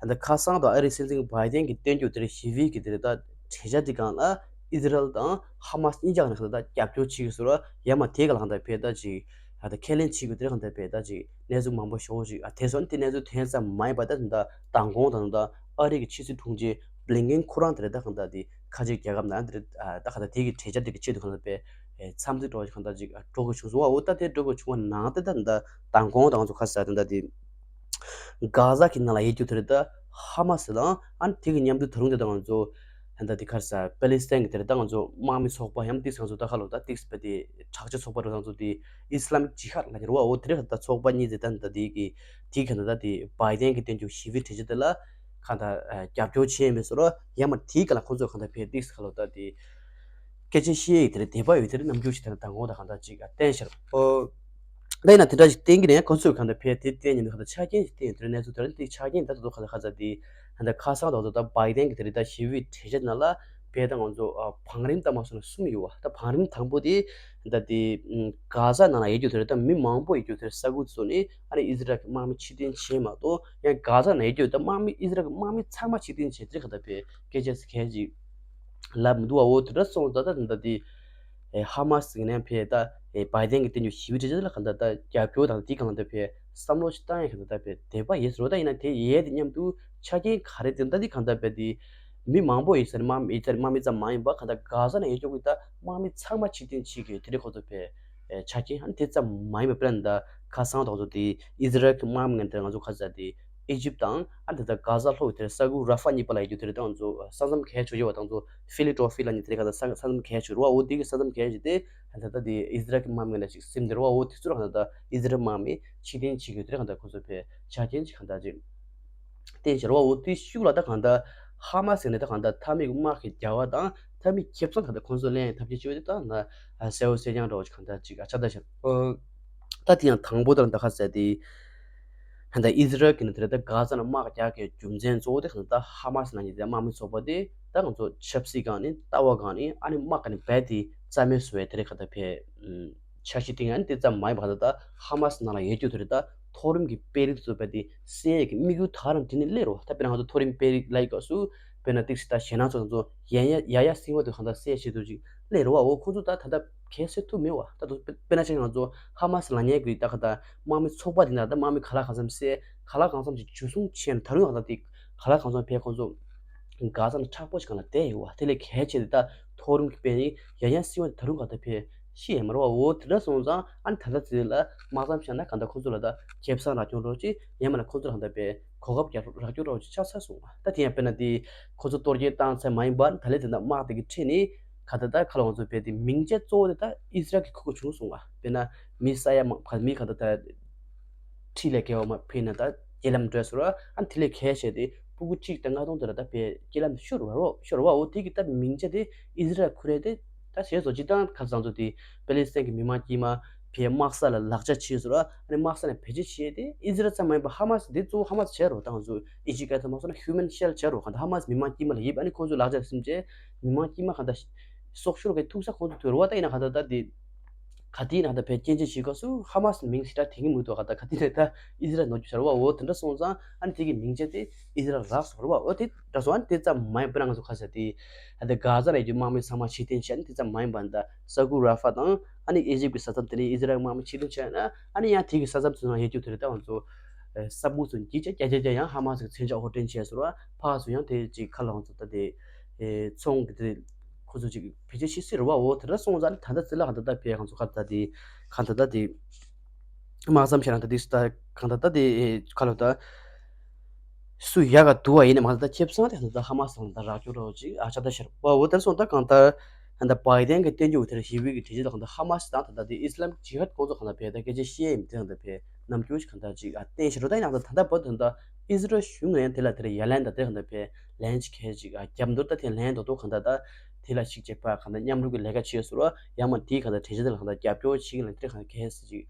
ད་ཁ་སང་དང་ཨ་རིའི་སྲིད་འཛིན་བྷའི་ཏན་གྱིས་བཏོན་རྒྱུ་དེ་རེད། ཞི་བའི་གི་དེ་རེད། ད་གྲོས་འཆར་དེ་སྒང་ལ་ཨི་ཟི་རལ་དང་ཧ་མ་སི་གཉིས་ཆ་ནས་ད་རྒྱབ་སྐྱོར་བྱེད་ཀྱི་བཟོ་ར་ཡ་མ་དེ་ག་ལ་གང་ད་ཕེ་ད་ཅིག་ཨ་ད་ཁས་ལེན་བྱེད་དགོས་དེ་རེད། གང་ལྟར་བས་ད་ཅིག་གནས་ཚུལ་མང་པོ་ཤོར་ཅིག་ཨ་དེ་སོང་དེ་གནས་ཚུལ་ཐོན་ཙམ་མ་ཡིན་པ་ད་ད་མདང་དགོང་དང་ད་ཨ་རི་གི་ཕྱི་སྲིད་དྲུང་ཆེ་བླིང་ཀེན་ཁོ་རང་དེ་རེད། ད་གང་ལྟར་དེ་ཁ་ཆེ་རྒྱལ་ཁབ་ནང་དེ་རེད། ད་གང་ལྟར་དེ་གི་གྲོས་འཆར་དེ་གི་ཆེད་དུ་གང་ལྟར་བས་འཚམས་འདྲི་འགྲོ་གང་ལྟར་ཅིག་འགྲོ་དགོས་བྱུང་སོང་བ། འོ་ད་དེ་འགྲོ་དགོས་བྱུང་བ་ནང་དེ་ད་ད་མདང་དགོང་དང་ཚོ་ཁ་ས་ད་ད་དེ་གྷ་ཟ་གི་ནང་ལ་ཡོད་རྒྱུ་དེ་རེད། ད་ཧ་མ་སི་དང་ཨ་ནི་དེ་གི་མཉམ་དུ་ད་རུང་དེ་ད་ང་ཚོ་ད་ལྟ་དེ་ག་རེ་ཟ་པེ་ལི་སི་ཐན་གྱི་དེ་རེད། ད་ང་ཚོ་དམག་མི་ཚོགས་པ་ཡང་ཏིག་ང་ཚོ་ད་ཁ་ལོ་ད་ཏིག་པ་དེ་དྲག་ཆས་ཚོགས་པ་རེད། ད་ང་ཚོ་དེ་ཨི་སི་ལམ་ཇི་ཧད་ལ་ཉེ་རུ་བ། འོ་དེ་རེད། ད་ཚོགས་པ་གཉིས་དེ་ད་ད་དེ་གི་དེ་ག་ད་ད་དེ་བྷའི་ཏན་གྱི་བཏོན་རྒྱུ་ཞི་བའི་གྲོས་ཆོད་དེ་ལ་ག་ད་རྒྱབ་སྐྱོར་བྱས་མེད་སོ་རོ་ཡང་མ་དེ་ག་ལ་ཁོ་ཚོ་ག་ད་ཕེ་ཏིག་ཁ་ལོ་ད་དེ་སྐད་ཆ་བཤད་ཡིག་དེ་རེད། དད་པ་ཡོད་དེ་རེད། རྣམ་འགྱུར་ཞིག་དེ་རེད། ད་ངོ་ད་ག་ད་ཅིག་བསྟན་ཤར། ཨོ། ད་ཡིན་ན་དེ་འདྲ་ཞིག་བསྟན་གྱི་རེད། ཁོ་ཚོས་གང་ལྟར་ཕེ་དེ་བསྟན་ཉིན་གང་ལྟར་ཆ་རྐྱེན་ཞིག་བསྟན་ཡོད་དེ་རེད། གནས་ཚུལ་དེ་རེད། དེ་ཆ་རྐྱེན་ད་དུ་ཁ་ཚ་ཁ་ཚ་དེ་ད་ཁ་སང་དང་དུ་ད་བྷའི་ཏན་གྱི་དེ་རེད། ད་ཞི་བའི་གྲོས་ཆོད་ནང་ལ་ཕེ་ད་ང་ཚོ་བང་རིམ་ད་མ་སོང་ན་གསུམ་ཡོད་བ། ད་བང་རིམ་དང་པོ་དེ་ད་དེ་གྷ་ཟ་ནང་ལ་ཡོད་རྒྱུ་དེ་རེད། ད་མི་མང་པོ་ཡོད་རྒྱུ་དེ་རེད། ས་ཁུལ་ཚོ་ནས་ཨ་ནི་ཨི་ཟི་རལ་གྱི་དམག་མི་ཕྱིར་འཐེན་བྱས་མ་གཏོགས་ཡང་གྷ་ཟ་ནང་ཡོད་རྒྱུ་ད་དམག་མི་ཨི་ཟི་རལ་གྱི་དམག་མི་ཚང་མ་ཕྱིར་འཐེན་བྱས་དེ་གང་ལྟར་ཕེ་སྐད་ཆ་ཟེར་མཁན་ཅིག་ལབ་མི་འདུག་བ། འོ་དེ་འདྲ་སོང་ཙང་ད་ད་ལྟ་དེ་ཧ་མ་སི་ནས་ཕེ་ད་བྷའི་ཏན་གྱི་བཏོན་རྒྱུ་ཞི་བའི་གྲོས་ཆོད་ལ་གང་ལྟར་ད་རྒྱབ་སྐྱོར་དང་དེ་གང་ལྟར་ཕེ་བསམ་བློ་ཞིག་བཏང་ཡ་གང་ལྟར་ད་ཕེ་དད་པ་ཡོད་ཟེར་བ། ད་ཡིན་ན་དེ་ཡས་དེ་མཉམ་དུ་ཆ་རྐྱེན་ག་རེ་དེ་ད་དེ་གང་ལྟར་ཕེ་དེ་མི་མང་པོ་ཡོད་ཟེར་དམག་མི་ཡོད་ཟེར་དམག་མི་ཙམ་མ་ཡིན་པ་གང་ལྟར་གྷ་ཟ་ནང་ཡོད་ཆོག་གི་ད་དམག་མི་ཚང་མ་ཕྱིར་འཐེན་བྱེད་དགོས་དེ་རེད། ཁོ་ཚོ་ཕེ་ཆ་རྐྱེན་ཨ་ནི་དེ་ཙམ་མ་ཡིན་པ་དཔེར་ན་ད་ཁ་སང་དང་ཚོ་དེ་ཨི་ཟི་རལ་གྱི་དམག་མི་ངན་དེ་ང་ཚོ་ཁ་ཟ་དེ་ཨི་ཇིབ་དང་ཨ་ནི་ད་གྷ་ཟ་ལྷོ་དེར་ས་ཁུལ་ར་ཧྥ་གཉིས་པ་ལ་ཡོད་རྒྱུ་དེ་རེད། ད་ང་ཚོ་ས་མཚམས་གས་ཆོད་ཡོད་བ། ད་ང་ཚོ་ཕི་ལི་ཏྲོ་ཕི་ལ་ནི་དེ་རེད། གང་ལྟར་ས་ས་མཚམས་གས་ཆོད་རེད་བ། འོ་དེ་གི་ས་མཚམས་གས་ཆོད་དེ་ད་ད་དེ་ཨི་ཟི་རལ་གྱི་དམག་མི་ལ་ཅིག་སིམ་དེ་རེད་བ། འོ་དེ་ཚོ་ར་གང་ལྟར་ད་ཨི་ཟི་རལ་དམག་མི་ཕྱིར་འཐེན་བྱེད་དགོས་དེ་རེད། གང་ལྟར་ཁོ་ཚོ་ཕེ་ཆ་རྐྱེན་ཅིག་གང་ལྟར་ཅིག་བསྟན་ཤར་བ། འོ་དེ་ཤུགས་ལ་ད་གང་ལྟར་ཧ་མ་སི་ནས་ད་གང་ལྟར་མཐའ་མའི་དམག་གི་རྒྱལ་བ་དང་མཐའ་མའི་ཁེ་བཟང་གང་ལྟར་ཁོ་ཚོ་ལེན་ཐབས་ཀྱི་ཆེད་དུ་ད་གང་ལྟར་གསལ་བོ་གསལ་རྐྱང་འདྲ་བོ་ཅིག་གང་ལྟར་ཅིག་ཨ་ཆ་ད་ཤར། ད་དེ་ཡང་དང་པོ་ད་ད་ཁ་ཟེར་དེ། ད་ཨི་ཟི་རལ་གྱི་ནི་དེ་རེད། ད་གྷ་ཟ་ནང་དམག་རྒྱག་གི་རྒྱུ་མཚན་གཙོ་བོ་དེ་གང་ལྟར་ཧ་མ་སི་ནང་གི་དེ་དམག་མི་ཚོགས་པ་དེ་ད་ང་ཚོ་ཆབ་སྲིད་སྒང་ནས་ལྟ་བ་སྒང་ནས་ཨ་ནི་དམག་ག་ནས་རྦད་དེ་རྩ་མེད་བཟོ་བའི་དེ་རེད། གང་ལྟར་ཕེ་འཆར་གཞི་བཏིང་ཡ་ནི་དེ་ཙམ་མ་ཡིན་པ་གང་ལྟར་ད་ཧ་མ་སི་ནང་ལ་ཡོད་རྒྱུ་དེ་རེད། ད་མཐོ་རིམ་གྱི་དཔོན་རིགས་ཚོ་རྦད་དེ་བསད་ཡས་ཀྱི་དམིགས་ཡུལ་ད་རང་དེ་ནས་སླེབས་རོ། ད་དཔེར་ན་ང་ཚོ་མཐོ་རིམ་དཔོན་རིགས་ལབ་ཡས་སྐབས་སུ་དཔེར་ན་ཏིག་སི་ད་ཞེད་སྣང་ཚོ་ང་ཚོ་ཡ་ཡ་ཡ་ཡ་སྲིང་བ་དེ་གང་ལྟར་བསད་བྱེད་དུ་ཅིག་སླེབས་རོ་བ། འོ་ཁོ་ཚོ་ད་ད་ལྟ་གལ་སྲིད་ཐུབ་མེད་བ། ད་དུ་དཔེར་ན་ཆ་ང་ཚོ་ཧ་མ་སི་ལབ་མཁན་གྱི་ད་ག་ད་དམག་མི་ཚོགས་པ་དེ་ན་ད་དམག་མི་ག་ལ་གང་འཚམ་བསད་ག་ལ་གང་འཚམ་ཅིག་འཇུ་བཟུང་བྱས་ནས་ད་རུང་གང་ལྟར་དེ་ག་ལ་གང་འཚམ་ཕེ་ཁོ་ཚོ་གྷ་ཟ་ནང་མཁྲེགས་པོ་ཞིག་གང་ལ་བསྡད་ཡོད་བ། དེ་ལས་གལ་ཆེ་དེ་ད་མཐོ་རིམ་གྱི་དཔོན་རིགས་ཡ་ཡ་སྲིད་དབང་དེ་ད་རུང་གང་ལྟར་ཕེ་ཤི་ཡས་མ་རེད་བ། འོ་དེ་འདྲ་སོང་ཙང་ཨ་ནི་ད་ལྟ་ཚེ་ལ་དམག་མཚམས་བཞག་ན་གང་ལྟར་ཁོ་ཚོ་ལ་ད་ཁེ་བཟང་རག་སྐྱོང་རོགས་ཅིག་ཡང་མིན་ན་ཁོ་ཚོ་ལ་གང་ལྟར་ཕེ་གོ་སྐབས་རག་རག་སྐྱོང་རོགས་ཅིག་ཆགས་ཚར་སོང་བ། ད་དེ་ཡང་དཔེར་ན་དེ་ཁོ་ཚོ་གཏོར་སྐྱོན་བཏང་ཚར་མ་ཡིན་པ་ད་ལས་དེ་འདྲ་དམག་དེ་གི་ཁྲིད་ནས་ག་ད་ད་ཁ་ལ་ང་ཚོ་ཕེ་དེ་མིང་ཆད་གཙོ་བོ་དེ་ད་ཨི་སི་རལ་གྱི་ཁུར་གོ་བྱུང་སོང་བ། དཔེར་ན་མི་ས་ཡ་མ་ག་མི་ག་ད་ད་ཁྲིད་ལས་བརྒལ་བ་མ་ཕེ་ན་ད་རྒྱ་ལམ་འགྲོ་སོང་ར། ཨ་དེ་ལས་གལ་ཆེ་དེ་སྤུ་གུ་གཅིག་དང་ལྔ་སྟོང་དེ་ལ་ད་ཕེ་རྒྱ་ལམ་ཤོར་བ་རོ་ཤོར་བ། འོ་དེ་གི་ད་མིང་ཆད་དེ་ཨི་སི་རལ་ཁུར་རེད། དེ་ད་ཞེས་སོགས་སྤྱི་བཏང་ཁ་སང་ཚོ་དེ་པེ་ལི་སི་ཐན་གྱི་མི་མང་དཀྱིལ་མ་ ཕའི་དམག་ས་ལ་ལག་ཆ་བྱས་ཟེར་བ། ཨ་ནི་དམག་ས་ནས་བེད་སྤྱོད་བྱས་ཏེ་ཨི་ཛི་རལ་ཙམ་མ་ཡིན་པར་ཧ་མ་སི་དེ་གཙོ་བོ་ཧ་མ་སི་བྱས་རོ། ད་ང་ཚོ་ཨི་ཇིབ་སྐད་ཐོག་མ་སོང་ན་ཧིའུ་མན་ཤེལ་བྱས་རོ། གང་ལྟར་ཧ་མ་སི་མི་མང་དཀྱུས་མ་ལ་ཡིབ། ཨ་ནི་ཁོང་ཚོའི་ལག་ཆ་ཟིན་བྱས་མི་མང་དཀྱུས་མ་གང་ལྟར་སྲོག་ཤོར་གི་ཐུག་ས་ཁོང་ཚོ་ཐུག་རོ་བ། ད་ཡིན་ན་གང་ལྟར་ད་དེ་ག་དུས་ཡིན་ན་གང་ལྟར་ཕའི་སྐྱོན་བརྗོད་བྱེད་སྐབས་སུ་ཧ་མ་སི་མིང་ཞེ་དྲག་དྲན་གི་མི་འདུག་གང་ལྟར་ག་དུས་ནས་ད་ཨི་ཛི་རལ་ནོར་འཁྲུལ་བྱས་རོ་བ། འོ་དེ་འདྲ་སོང་ཙང་ཨ་ནི་དེ་གི་མིང་བྱས་ཏེ་ཨི་ཛི་རལ་རག་སོང་རོ་བ། འོ་དེ་འདྲ་སོང་། ཨ་ནི་དེ་ཙམ་མ་ཡིན་པ་ན་ང་ཚོ་ག་ས་དེ་ད་ལྟ་གྷ་ཛ་ནས་ཀྱི་དམག་མི་ཚང་མ་ཕྱིར་འཐེན་བྱས། ཨ་ནི་དེ་ཙམ་མ་ཡིན་པ་ད་ས་ཁུལ་ར་ཧྥ་དང་ཨ་ནི་ཨི་ཇིབ་ཀྱི་ས་མཚམས་དེ་ནས་ཨི་ཛི་རལ་དམག་མི་ཕྱིར་འཐེན་བྱས་ན། ཨ་ནི་ཡང་དེ་གི་ས་མཚམས་དེ་ནང་ཡོད་རྒྱུ་དེ་རེད། ད་ང་ཚོ་ས་ཕུག་ཚོ་འགྱིག་ཅག་རྒྱ་རྒྱ་རྒྱ་ཡང་ཧ་མ་སི་གི་མཚོན་ཆ་དབོར་འདྲེན་བྱས་སོང་ར། ཕར་ཚོ་ཡང་དེ་ཅིག་ཁ་ལ་ང་ཚོ་ད་དེ་ཚོང་གི་དེ་ཁོ་ཚོ་ཅིག་བེད་སྤྱོད་བྱེད་སྲིད་རེད་བ། འོ་དེ་འདྲ་སོང་ཙང་ད་ལྟ་ཚེ་ལ་གང་ལྟར་ད་ཕའི་ང་ཚོ་ག་ད་དེ་གང་ལྟར་ད་དེ་དམག་མཚམས་བྱས་ན་ད་དེ་སུ་ད་གང་ལྟར་ད་དེ་ཁ་ལོ་ད་སུ་ཡག་ག་དུ་བ་ཡིན་ན་མ་ད་ཁྱེད་ཚང་དེ་ད་ཧ་མ་སི་དང་ད་རག་ཅོ་རོ་ཅིག་ཨ་ཆ་ད་ཤར་བ། འོ་དེར་སོང་ད་གང་ལྟར་ད་བའི་ཏན་གི་བསྟན་བཅོས་དེར་ཞི་བའི་གི་གྲོས་ཆོད་དང་ད་ཧ་མ་སི་དང་ད་ད་དེ་ཨི་སི་ལམ་ཇི་ཧད་ཁོང་ཚོ་གང་ལྟར་བས་ད་སྐད་ཆ་བཤད་ཡིན་དེ་གང་ལྟར་བས་ནམ་རྒྱུན་ཞིག་གང་ལྟར་ཅིག་ཨ་བསྟན་ཤར་རོ། ད་ཡིན་ན་ད་ད་ད་བ་ད་ད་ཨི་སི་རལ་གཞུང་ནས་ཡང་དེ་ལ་དེར་ཡ་ལན་ད་དེ་གང་ལྟར་བས་ལན་ཅིག་ཁས་ཅིག་ཨ་རྒྱབ་མདོར་ད་དེ་ལན་ད་དོ་གང་ལྟར་ད་དེ་ལ་ཞིག་ཅིག་པ་གང་ལྟར་མཉམ་རུབ་ཀྱི་ལས་ཀ་བྱས་སོང་ར། ཡང་མ་དེའི་གང་ལྟར་གྲོས་ཆོད་དེ་ལ་གང་ལྟར་རྒྱབ་སྐྱོར་ཞིག་ལ་དེ་གང་ལྟར་ཁས་ཅིག་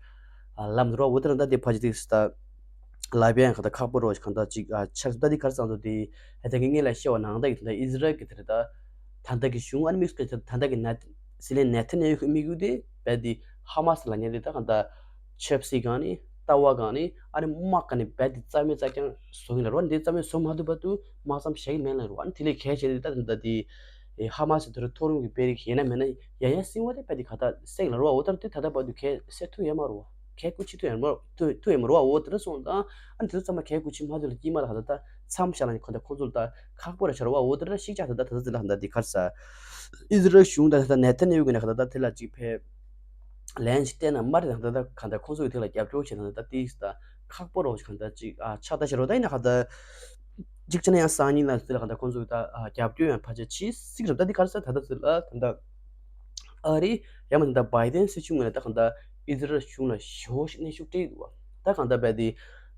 ལམ་འགྲོ་བ། འོ་དེ་རང་ད་དེ་ཕ་ཅི་ཏིག་སི་ད་ལབ་ཡང་གང་ལྟར་ཁག་པོ་རོ་གང་ལྟར་ཅིག་ཆགས་སུ་ད་དེ་གར་ཚང་དུ་དེ་ད་དེ་ངས་ལ་བཤད་པ་ནང་ད་ཡིག་ད་ཨི་ཛི་རལ་གི་དེ་ད་ད་ལྟ་གི་གཞུང་ཨ་ནི་དམིགས་སུ་ད་ལྟ་གི་ན་སྲིད་བློན་ནེ་ཐན་ཡ་ཧུ་གི་དམིགས་ཡུལ་དེ་བས་དེ་ཧ་མ་སི་ལ་ཉེ་དེ་ད་གང་ལྟར་ཆབ་སྲིད་སྒང་ནས་ལྟ་བ་སྒང་ནས་ཨ་ནི་དམག་སྒང་ནས་བས་དེ་རྩ་མེད་རྩ་རྐྱང་བཟོ་གི་ལ་རོ། འདི་རྩ་མེད་བཟོ་མ་ཐུབ་བར་དུ་དམག་མཚམས་བཞག་གི་མེད་ལ་རོ། ཨ་ནི་དེ་ལས་གལ་ཆེ་དེ་ད་ད་ལྟ་དེ་ཧ་མ་སི་དེ་རུ་མཐོ་རིམ་གྱི་དཔོན་རིགས་ཡིན་ན་མིན་ན་ཡ་ཡ་སྲིད་བློན་དེ་བས་དེ་ག་ད་སེང་ལ་རོ། འོ་ད་དེ་ད་ལྟ་བར་དུ་གལ་སེ་ཐུབ་ཡོད་མ་རོ། གལ་གུ་ཆི་ཐུ་ཡར་མོ་ཐུ་ཐུ་ཡར་མོ་རོ་བ། འོ་དེ་འདྲ་སོང་ཙང་ཨ་ནི་དེ་ཚོ་ཚང་མ་གལ་གུ་ཆི་མ་ཐུ་ལ་དཀྱིལ་མ་ལ་ག་ད་ད་མཚམས་བཞག་ལ་ཁོ་ད་ཁོ་ཚོ་ལ་ད་ཁག་པོ་ར་ཆ་རོ་བ། འོ་དེ་འདྲ་ཤིག་ཆགས་ད་ད་ད་ད་ད་ད་འདི་གར་ས་ཨི་ཛི་རལ་གཞུང་ད་ད་ནེ་ཐན་ཡ་ཧུ་གི་ནས་ག་ད་ད་དེ་ལ་ཅིག་ཕེ་ལན་ཅིག་བསྟན་ན་མ་རེད། ད་ད་ད་ག་ད་ཁོ་ཚོ་གི་དེ་ལ་རྒྱབ་སྐྱོར་བྱེད་ད་ད་ད་དེ་ད་ཁག་པོ་རོ་ག་ད་ཅིག་ཨ་ཆགས་ད་ཆ་རོ། ད་ཡིན་ན་ག་ད་ཅིག་ཆ་ན་ཡང་སང་ཉིན་ལ་དེ་ལ་ག་ད་ཁོ་ཚོ་གི་ད་ཨ་རྒྱབ་སྐྱོར་ཡང་ཕལ་ཆེར་ཆི་སིག་རབ་ད་འདི་གར་ས་ད་ད་དེ་ལ་ད་ད། ཨ་རི་ཡང་མིན་ད་བའི་ཏན་སྲིད་གཞུང་ངོས་ནས་ད་གང་ལྟར་ཨི་ཛི་རལ་གཞུང་ལ་ཞེ་པོ་ཞིག་གནོན་ཤུགས་སྤྲད་ཡོད་འདུག་བ། ད་གང་ལྟར་བས་དེ་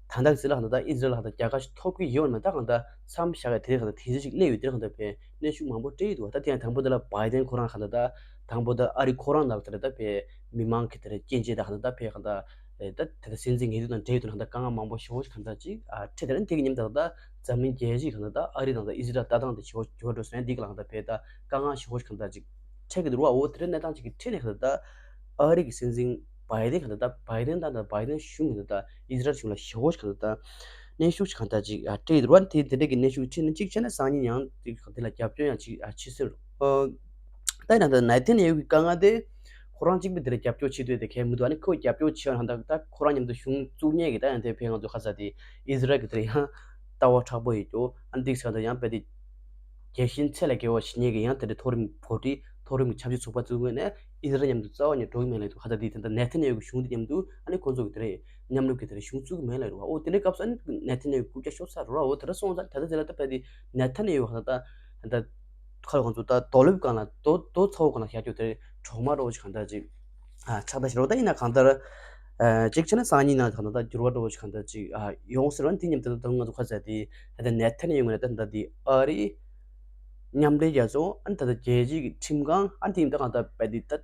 ད་ལྟ་ཟེར་ལ་གང་ལྟར་ཨི་ཛི་རལ་ལ་གང་ལྟར་རྒྱལ་ཁ་ཞིག་ཐོབ་ཀྱི་ཡོད་མ། ད་གང་ལྟར་མཚམས་བཞག་གི་དེ་རིང་གང་ལྟར་དེ་ཚོ་ཞིག་སླེབས་ཡོད། དེ་རིང་གང་ལྟར་བས་གནོན་ཤུགས་མང་པོ་སྤྲད་ཡོད་འདུག་བ། ད་དེ་ཡང་དང་པོ་དེ་ལ་བའི་ཏན་ཁོ་རང་གང་ལྟར་ད་དང་པོ་ད་ཨ་རི་ཁོ་རང་ནང་དེ་ལ་ད་བས་མི་མང་གི་དེ་རིང་སྐྱོན་བརྗོད་ད་གང་ལྟར་ད་བས་གང་ལྟར་ད་དེ་ལྟར་སྲིད་འཛིན་ངེས་དུ་དང་འབྲེལ་ཡོད་དུ་གང་ལྟར་དཀའ་ངལ་མང་པོ་ཞེ་པོ་ཞིག་གང་ལྟར་ཅིག་ཨ་འཕྲད། དེ་རིང་དེ་གི་ཉིན་ད་ད་འཛམ་གླིང་རྒྱལ་སྤྱིའི་གང་ལྟར་ད་ཨ་རི་དང་ད་ཨི་ཛི་རལ་ལྟ་སྟངས་དེ་ཞེ་པོ་འགྱུར་བ་འགྲོ་སོང་། ཡང་འདི་གི་ལ་གང་ལྟར་བས་ད་དཀའ་ངལ་ཞེ་པོ་ཞིག་གང་ལྟར་ཅིག་འཕྲད་ཀྱི་འདུག་བ། འོ་དེ་འདྲའི་གནས་སྟངས་ཅིག་གི་འཕྲད་ནས་གང་ལྟར་ད་ཨ་རི་གི་སྲིད་འཛིན་བའི་ཏན་གང་ལྟར་ད་བའི་ཏན་དང་ད་བའི་ཏན་གཞུང་གི་ད་ཨི་ཛི་རལ་གཞུང་ལ་ཞེ་པོ་ཞིག་གང་ལྟར་ད་གནོན་ཤུགས་ཅིག་གང་ལྟར་ཅིག་ཨ་སྤྲད་ཀྱི་འདུག་བ། དེ་དེ་འདྲའི་གི་གནོན་ཤུགས་འཕྲད་ནས་གཅིག་བྱས་ན་སང་ཉིན་ཡང་དེ་དེ་ལ་རྒྱབ་སྐྱོར་ཡང་ཅིག་ཨ་བྱེད་སྲིད། ཨ་ད་ཡིན་ན་ད་ནེ་ཐན་ཡ་ཧུ་གི་དཀའ་ངལ་དེ་ཁོ་རང་གཅིག་པུ་དེ་ལ་རྒྱབ་སྐྱོར་བྱེད་འདོད་དེ་གལ་མི་འདུག་ཨ་ནི་ཁོས་རྒྱབ་སྐྱོར་བྱེད་ཡོང་ན་ད་ད་ཁོ་རང་མཉམ་དུ་གཞུང་བཙུགས་མཁན་གི་ད་ཡང་དེ་བས་ང་ཚོ་ཁ་ས་དེ་ཨི་ཛི་རལ་གི་དེར་ཡང་ལྟ་བ་མཁྲེགས་པོ་ཡོད་ཀྱོ། ཨ་ནི་འདི་ཟེར་ད་ཡང་དཔེ་དེ་རྒྱལ་ཞེན་ཚད་ལས་བརྒལ་བ་ཞིག་ཉེ་གི་ཡང་དེ་འདྲའི་མཐོ་རིམ་གོ་སྒྲིག་མཐོ་རིམ་གྱི་ཆབ་སྲིད་ཚོགས་པ་བཙུགས་ངོས་ནས་ཨི་ཛི་རལ་མཉམ་དུ་རྩ་བ་ནས་འགྲོ་གི་མེད་ལབ་འདུག་ཁ་ད་དེ་དེ་འདྲ་ནེ་ཐན་ཡ་ཧུ་གི་གཞུང་དེ་མཉམ་དུ་ཨ་ནི་ཁོང་ཚོ་གི་དེ་རེད་མཉམ་རུབ་ཀྱི་དེ་རེད་གཞུང་བཙུགས་གི་མེད་ལབ་རེད་བ། ཨོ་དེ་འདྲའི་སྐབས་སུ་ཨ་ནི་ནེ་ཐན་ཡ་ཧུ་རྐུབ་བཀྱག་ཤོར་ཚར་རེད་བ། ཨོ་དེ་འདྲ་སོང་ཙང་ད་ལྟ་དེ་ལ་ད་དཔེ་དེ་ནེ་ཐན་ཡ་ཧུ་ཁ་ད་ད་ད་ཁ་ལ་ཁོང་ཚོ་ད་རྡོ་ལེབ་སྒང་ལ་རྡོ་རྡོ་ཚ་བོ་སྒང་ལ་བཞག་རྒྱུ་དེ་གྲོག་མ་རོགས་ཀྱི་གང་ལྟར་ཅིག་ཨ་ཆགས་ད་ཤི་རོགས། ད་ཡིན་ན་གང་ལྟར་ཨ་གཅིག་བྱས་ན་སང་ཉིན་ནང་གང་ལྟར་ད་འགྱུར་བ་འགྲོ་བ་ཅིག་གང་ལྟར་ཅིག་ཨ་ཡོང་སྲིད་རོགས། དེ་མཉམ་དུ་ད་ང་ཚོ་ཁ་ཟས་དེ་ད་ལྟ་ནེ་ཐན་ཡ་ཧུ་ངོས་ནས་ད་ད་དེ་ཨ་རི་མཉམ་འབྲེལ་རྒྱལ་ཚོགས་ཨ་ནི་ད་ལྟ་རྒྱལ་སྤྱིའི་ཁྲིམས་ཁང་ཨ་ནི་དེ་ཡིན་ད་གང་ལྟར་བས་དེ་ད་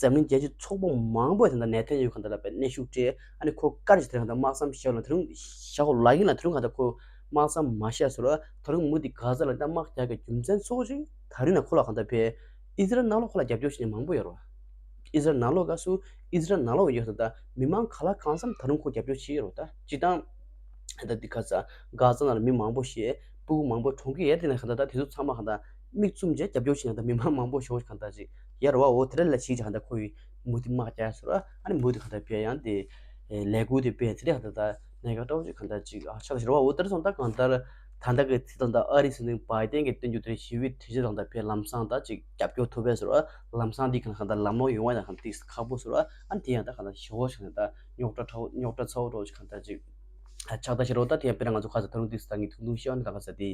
འཛམ་གླིང་རྒྱལ་སྤྱིའི་ཚོགས་པ་མང་པོས་ད་ལྟ་ནེ་ཐན་ཡ་ཧུ་གང་ལྟར་ལ་བས་གནོན་ཤུགས་སྤྲད། ཨ་ནི་ཁོ་བཀའ་རྒྱ་དེ་རིང་གང་ལྟར་དམག་མཚམས་བཞག་ལ་དེ་རིང་བཞག་གོ་ལག་ཡིན་ལ་དེ་རིང་གང་ལྟར་ཁོ་དམག་མཚམས་མ་བཞག་ཟེར་བ། ད་རུང་མུ་མཐུད་གྷ་ཛ་ལ་ད་དམག་རྒྱག་གི་རྒྱུ་མཚན་ཚོགས་ཅིག་ད་རིང་ན་ཁོ་ལ་གང་ལྟར་བས་ཨི་ཛི་རལ་ནང་ལོགས་ཁོ་ལ་རྒྱབ་སྐྱོར་བྱེད་མཁན་མང་པོ་ཡོད་རེད་བ། ཨི་ཛི་རལ་ནང་ལོགས་སྐབས་སུ་ཨི་ཛི་རལ་ནང་ལོགས་ཡོད་ད་མི་མང་ག་ལ་གང་འཚམ་ད་རུང་ཁོ་རྒྱབ་སྐྱོར་བྱེད་ཀྱི་ཡོད་རེད་བ། ད་སྤྱིར་བཏང་ད་འདི་ག་ས་གྷ་ཛ་ནང་ལ་མི་མང་པོ་ཞིག་སྤུ་གུ་མང་པོ་གྲོངས་ཀྱི་ཡོད་དེ་ནས་ག་ད་ད་དེ་ཚོ་ཚང་མ་ག་ད་མིག་བཙུམ་བྱས་རྒྱབ་སྐྱོར་བྱེད་ན་ད་མི་མང་མང་པོ་ཞིག་ག་ད་ཅིག་ཡོད་རེད་བ། འོ་དེ་རེད་ལ་ཞིག་ཅིག་ག་ད་ཁོ་ཡི་མུ་མཐུད་དམག་རྒྱག་ཟེར་བ། ཨ་ནི་མུ་མཐུད་ག་ད་བས་ཡང་དེ་ལས་འགུལ་དེ་སྤེལ་དེ་རེད་ག་ད་ད་གནད་འགག་འདྲ་བོ་ཅིག་ག་ད་ཅིག་ཨ་ཆགས་ད་ཤི་རེད་བ། འོ་དེར་སོང་ད་གང་ལྟར་ད་ལྟ་གི་ཚིག་དང་ད་ཨ་རི་སྲིད་འཛིན་བའི་ཏན་གྱི་སྟོན་རྒྱུ་དེར་ཞི་བའི་གྲོས་ཆོད་དང་ད་བས་ལམ་སང་ད་ཅིག་རྒྱབ་སྐྱོར་ཐུབ་པས་ཟེར་བ། ལམ་སང་འདི་གང་གང་ལྟར་ལམ་ལྷོང་ཡོང་བ་ཡང་གང་ཏིག་ཁག་པོ་ཟེར་བ། ཨ་ནི་དེ་ཡང་ད་གང་ལྟར་ཞེ་པོ་ཞིག་ནས་ད་རྙོག་དྲ་ཁྲ་བོ་རྙོག་དྲ་ཚ་བོ་འདྲ་བོ་ཞིག་གང་ལྟར་ཅིག་ཆགས་ད་ཤི་རོ། ད་དེ་ཡང་དཔེར་ན་ང་ཚོ་ཁ་ས་ད་རུང་ཏིག་ད་ངས་ཐུང་ཐུང་བཤད་ན་ད་ག་ས་དེ་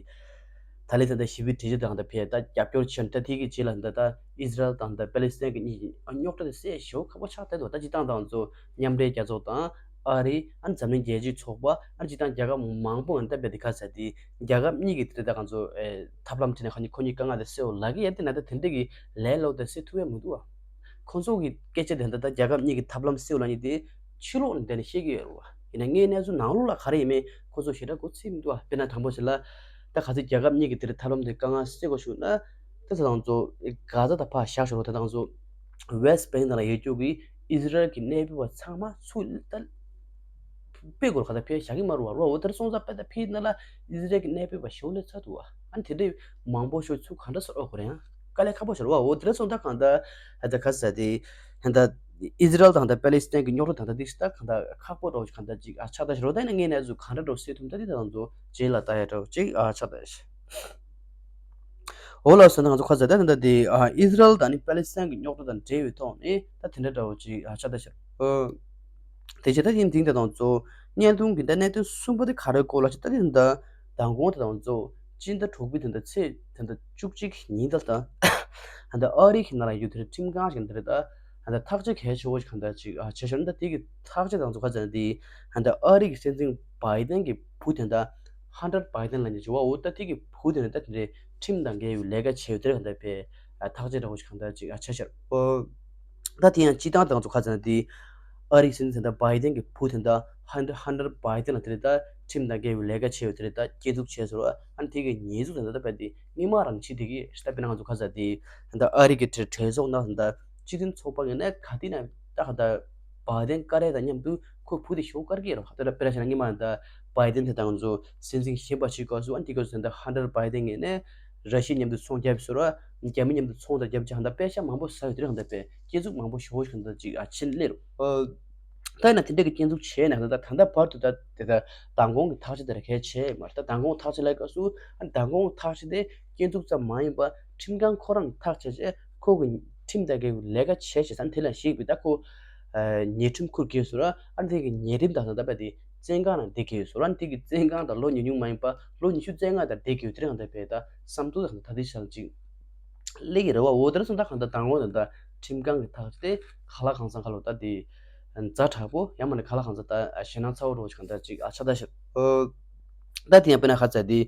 ད་ལེ་ད་ད་ཞི་བའི་གྲོས་ཆོད་དང་ད་བས་ད་རྒྱབ་སྐྱོར་ཆེན་ད་དེ་གི་རྗེས་ལ་ད་ད་ཨི་ཟི་རལ་དང་ད་པེ་ལེ་སི་ཐན་གི་གཉིས་ཀྱི་རྙོག་དྲ་དེ་སེལ་ཞེ་པོ་ཁག་པོ་ཆགས་ད་དུ་ད་སྤྱིར་བཏང་ད་ང་ཚོ་མཉམ་འབྲེལ་རྒྱལ་ཚོགས་དང་ཨ་རི་ཨ་ནི་འཛམ་གླིང་རྒྱལ་སྤྱིའི་ཚོགས་པ་ཨ་ནི་སྤྱིར་བཏང་རྒྱལ་ཁབ་མང་པོ་ཨ་ནི་ད་བས་དེ་ག་ས་དེ་རྒྱལ་ཁབ་གཉིས་ཀྱི་དེ་ད་ང་ཚོ་ཐབས་ལམ་བྱས་ནས་ཁ་ཉིན་ཁོ་གཉིས་དཀའ་ངལ་དེ་སེལ་བ་ལ་གི་ཡ་དེ་ན་ད་དེ་འདྲ་གི་ལས་སླ་པོ་དེ་སེལ་ཐུབ་ཡ་མི་འདུག་ཨ། ཁོང་ཚོ་གི་སྐད་ཆ་དེ་འདྲ་ད་རྒྱལ་ཁབ་གཉིས་ཀྱི་ཐབས་ལམ་སེལ་ལ་ནི་དེ་ཕྱི་ལོགས་ནས་བསྡད་ནས་བཤད་ཀྱི་ཡོད་རེད་བ། ཡིན་ན་དངོས་གནས་ཚུལ་ནང་ལོགས་ལ་ག་རེ་ཡིན་མིན་ཁོང་ཚོ་ཞེ་དྲག་གོ་ཚོད་མི་འདུག་བ། དཔེར་ན་དང་པོ་ཞིག་ལ་ད་ག་ཚོད་རྒྱལ་ཁབ་གཉིས་ཀྱི་དེ་རེད་ཐབས་ལམ་དེ་དཀའ་ངལ་སེལ་དགོས་བྱུང་ན། ད་ད་དང་ཚོ་གྷ་ཛ་དང་ཕར་བཞག་ཞོར་ད་དང་ཚོ་West Bank དང་ལ་ཡོད་རྒྱུ་གི་ཨི་ཟི་རལ་གྱི་གནས་སྤོས་པ་ཚང་མ་ཚུར་ད་སྤོས་དགོས་ག་ད་ཕར་བཞག་གི་མ་རུང་བ་རོ། འོ་དེར་སོང་ཙང་དཔེ་ད་ཕར་ན་ལ་ཨི་ཟི་རལ་གྱི་གནས་སྤོས་པ་ཞེ་པོ་ནས་ཚ་འདུག་བ། ཨ་ནི་དེ་འདྲའི་མང་པོ་ཞིག་ཚུར་ག་འདྲ་སོར་འོ་དགོས་རེད་ཡང་དཀའ་ལས་ཁག་པོ་ཞིག་རེད་བ། འོ་དེ་འདྲ་སོང་ད་གང་ད་ཨ་ད་ག་ཟེར་དེ་ད་ད་ཨི་ཟི་རལ་དང་ད་པེ་ལེ་སི་ཐན་གྱི་རྙོག་དྲ་དང་ད་འདི་ཞིག་ད་གང་ད་ཁག་པོ་འདྲ་བོ་ཞིག་གང་ད་ཅིག་ཨ་ཆགས་ད་ཞིག་རོ། ད་ཡིན་ན་ངས་ནས་ཚུར་ག་འདྲ་འདྲ་བོ་སེལ་ཐུབ་ད་འདི་ད་དང་ཚོ་རྗེས་ལ་ལྟ་ཡ་འདྲ་བོ་ཅིག་ཨ་ཆགས་ད་ཞིག་འོ་ལགས་སོ། ད་ང་ཚོ་ཁ་ཟས་ད་ད་ལྟ་དེ་ཨ་ཨི་ཟི་རལ་དང་ནི་པེ་ལེ་སི་ཐན་གྱི་རྙོག་དྲ་དང་འབྲེལ་བའི་ཐོག་ནས་ད་དེ་འདྲ་འདྲ་བོ་ཅིག་ཨ་ཆགས་ད་ཤར། ཨོ། དེ་བྱས་ད་ཡིན་དེང་ད་དང་ཚོ་བརྙན་ཐུང་གི་ད་གནད་དོན་གསུམ་པ་དེ་ག་རེ་སྐོར་ལ་ཅིག་ད་དེ་ད་མདང་དགོང་ད་དང་ཚོ་སྤྱི་ཟླ་དྲུག་པའི་དེ་ད་ཚེས་དེ་ད་བཅུ་གཅིག་ཉིན་ད་ད་ད་ཨ་རི་གི་ནང་ལ་ཡོད་དེ་ཁྲིམས་ཁང་ཞིག་འདིར་ད་ད་ཐག་གཅོད་གལ་ཆེ་བོ་ཞིག་གང་ད་ཅིག་ཨ་བྱས་ཤོར་ད་དེ་གི་ཐག་གཅོད་དང་ཚོ་ཁ་ཟས་ན་དེ་ད་ཨ་རི་གི་སྲིད་འཛིན་བྷའི་ཏན་གྱི་བུ་དེ་ད་ཧན་ཊར་བྷའི་ཏན་ལ་ཉེ་ཆེ་བ་འོ་ད་དེ་གི་བུ་དེ་ནི་ད་དེ་འདྲའི་ཁྲིམས་དང་འགལ་བའི་ལས་ཀ་བྱས་ཡོད་དེ་གང་ད་པའི་ཐག་གཅོད་འདྲ་བོ་ཞིག་གང་ད་ཅིག་ཨ་ཆ་ཤར། ད་དེ་ཡང་སྤྱི་བཏང་དང་ཚོ་ཁ་ཚ་ན་དེ་ཨ་རིའི་སྲིད་འཛིན་ད་བྷའི་ཏན་གྱི་བུ་དེ་ད་ཧན་ཧན་ཊར་བྷའི་ཏན་ལ་དེ་རེད་ད་ཁྲིམས་དང་འགལ་བའི་ལས་ཀ་བྱས་ཡོད་དེ་རེད་ད་སྐྱོན་འཛུགས་བྱས་ཟེར་བ། ཨ་ནི་དེ་གི་ཉེས་འཛུགས་དེ་ད་ད་པའི་དེ་སྔོན་མ་རང་ཕྱི་དེ་གི་ད་པའི་ནང་ཚོ་ཁ་ཚ་དེ་ད་ཨ་རི་གི་དེ་གྲོས་ཚོགས་ནང་ད་སྤྱི་མཐུན་ཚོགས་པ་ངོས་ནས་ག་དུས་ན་ད་ག་ད་བྷའི་ཏན་དཀར་རེད་དང་མཉམ་དུ་ཁོ་བུ་དེ་ཞོག་དཀར་གི་རོ། ད་ལྟ་དཔེར་ན་ཆ་ན་སྔོན་མ་ད་བྷའི་ཏན་དེ་དང་ཚོ་སྲིད་འཛིན་གཞན་པ་ཞིག་སྐབས་སུ་ཨ་ནི་དེ་སྐབས་སུ་ད་ཧན་ཊར་བྷའི་ཏན་ངོས་ནས་ར་ཤི་ཡ་མཉམ་དུ་ཚོང་རྒྱབ་ཟེར་བ། རྒྱ་མི་མཉམ་དུ་ཚོང་དང་རྒྱབ་ཅིག་ཧ་ད་པེ་ཤ་མང་པོ་ཟ་ཡོད་དེ་རེད། ཧ་ད་པེ་སྐྱེ་འཛུགས་མང་པོ་ཞོག་ཞིག་ཧ་ད་ཅིག་ཨ་ཕྱིན་སླེབས་རོ། ད་ཡིན་ན་དེ་འདྲ་གི་སྐྱོན་འཛུགས་བྱས་ནས་ད་ད་ལྟ་བར་དུ་ད་དེ་ད་མདང་དགོང་གི་ཐག་གཅོད་དེ་ར་གལ་ཆེ་མ་རེད། ད་མདང་དགོང་ཐག་གཅོད་ལས་སྐབས་སུ་ཨ་མདང་དགོང་ཐག་གཅོད་དེ་སྐྱོན་འཛུགས་ཙམ་མ་ཡིན་པ་ཁྲིམས་ཁང་ཁོ་རང་ཐག་བཅད་རྗེས་ཁོ་གི་ཁྲིམས་དང་འགལ་བའི་ལས་ཀ་བྱས་བྱས་ཙང་དེ་ལ་ཞིག་པའི་ད་ཁོ་ཉེས་ཁྲིམས་ཁུར་གྱི་ཡོད་ཟེར་བ། ཨ་དེ་གི་ཉེས་ཁྲིམས་དང་ད་ལྟ་བ་དེ་བཙོན་ཁང་ནང་བསྡད་ཀྱི་ཡོད་ཟེར་བ། ཨ་དེ་གི་བཙོན་ཁང་དང་ལོ་ཉུང་ཉུང་མ་ཡིན་པ་ལོ་ཉི་ཤུ་བཙོན་ཁང་དང་བསྡད་ཀྱི་ཡོད་དེ་རང་ད་བས་ད་བསམ་ཚུལ་དང་ད་དེ་ཤར་ཅིག་སླེབས་ཀྱི་རེད་བ། འོ་དེར་སོང་ད་གང་ལྟར་དང་པོ་ད་ལྟ་ཁྲིམས་ཁང་གི་ཐག་གཅོད་དེ་ག་ལ་གང་འཚམ་ག་ལོ་ད་དེ་ཛ་དྲག་པོ་ཡང་མིན་ན་ག་ལ་གང་འཚམ་ད་ཞེད་སྣང་ཚ་བོ་འདྲ་བོ་ཞིག་གང་ལྟར་ཅིག་ཨ་ཆགས་ད་ཤག་ད་དེ་ཡང་དཔེར་ན་ཁ་ཚ་དེ་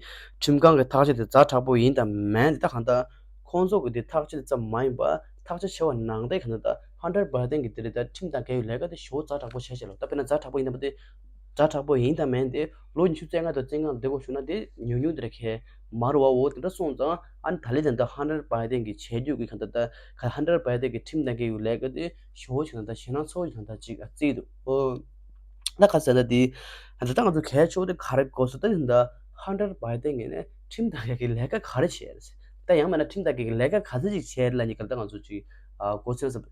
ཁྲིམས་ཁང་གི་ཐག་གཅོད་དེ་ཛ་དྲག་པོ་ཡིན་དང་མིན་དེ་ད་གང་ལྟར་ཁོང་ཚོ་གི་དེ་ཐག་གཅོད་དེ་ཙམ་མ་ཡིན་པ་ཐག་གཅོད་བྱས་པ་ནང་བཞིན་གང་ལྟར་ད་ཧན་ཊར་བྷའི་ཏན་གི་དེ་རེད་ད་ཁྲིམས་དང་འགལ་བའི་ལས་ཀ་དེ་ཞེ་པོ་ཛ་དྲག་པོ་བྱས་ཤག་ལོ། ད་དཔེར་ན་ཛ་དྲག་པོ་ཡིན་དང་མིན་དེ་ཛ་དྲག་པོ་ཡིན་དང་མིན་དེ་ལོ་ཉི་ཤུ་བཙོན་ཁང་དུ་བཙོན་ཁང་བསྡད་དགོས་བྱུང་ན་དེ་ཉུང་ཉུང་དེ་རེད་ཁེ་མ་རུ་བ་འོ་དེ་འདྲ་སོང་ཙང་ཨ་ནི་ད་ལས་ད་ལྟ་ཧན་ཊར་བྷའི་ཏན་གྱི་བྱེད་རྒྱུ་གི་གང་ལྟར་ད་ཧན་ཊར་བྷའི་ཏན་གྱི་ཁྲིམས་དང་འགལ་བའི་ལས་ཀ་དེ་ཞེ་པོ་ཞིག་ད་ལྟ་ཞེད་སྣང་ཚ་བོ་ཞིག་ད་ལྟ་ཅིག་བརྩིས་འདུག་ཨོ། ད་ག་ཟེར་ན་དེ་ད་ལྟ་ང་ཚོ་གལ་ཆེ་བོ་དེ་ག་རེ་གོ་སོང་ད་ད་ཧན་ཊར་བྷའི་ཏན་གྱི་ནས་ཁྲིམས་དང་འགལ་གྱི་ལས་ཀ་ག་རེ་བྱས་རེད། ད་ཡང་མིན་ན་ཁྲིམས་དང་འགལ་གྱི་ལས་ཀ་ག་ཚོད་ཅིག་བྱས་རེད་ལ་ཉིད་ག་ད་ང་ཚོ་ཅིག་གོ་སོང་ཟེར།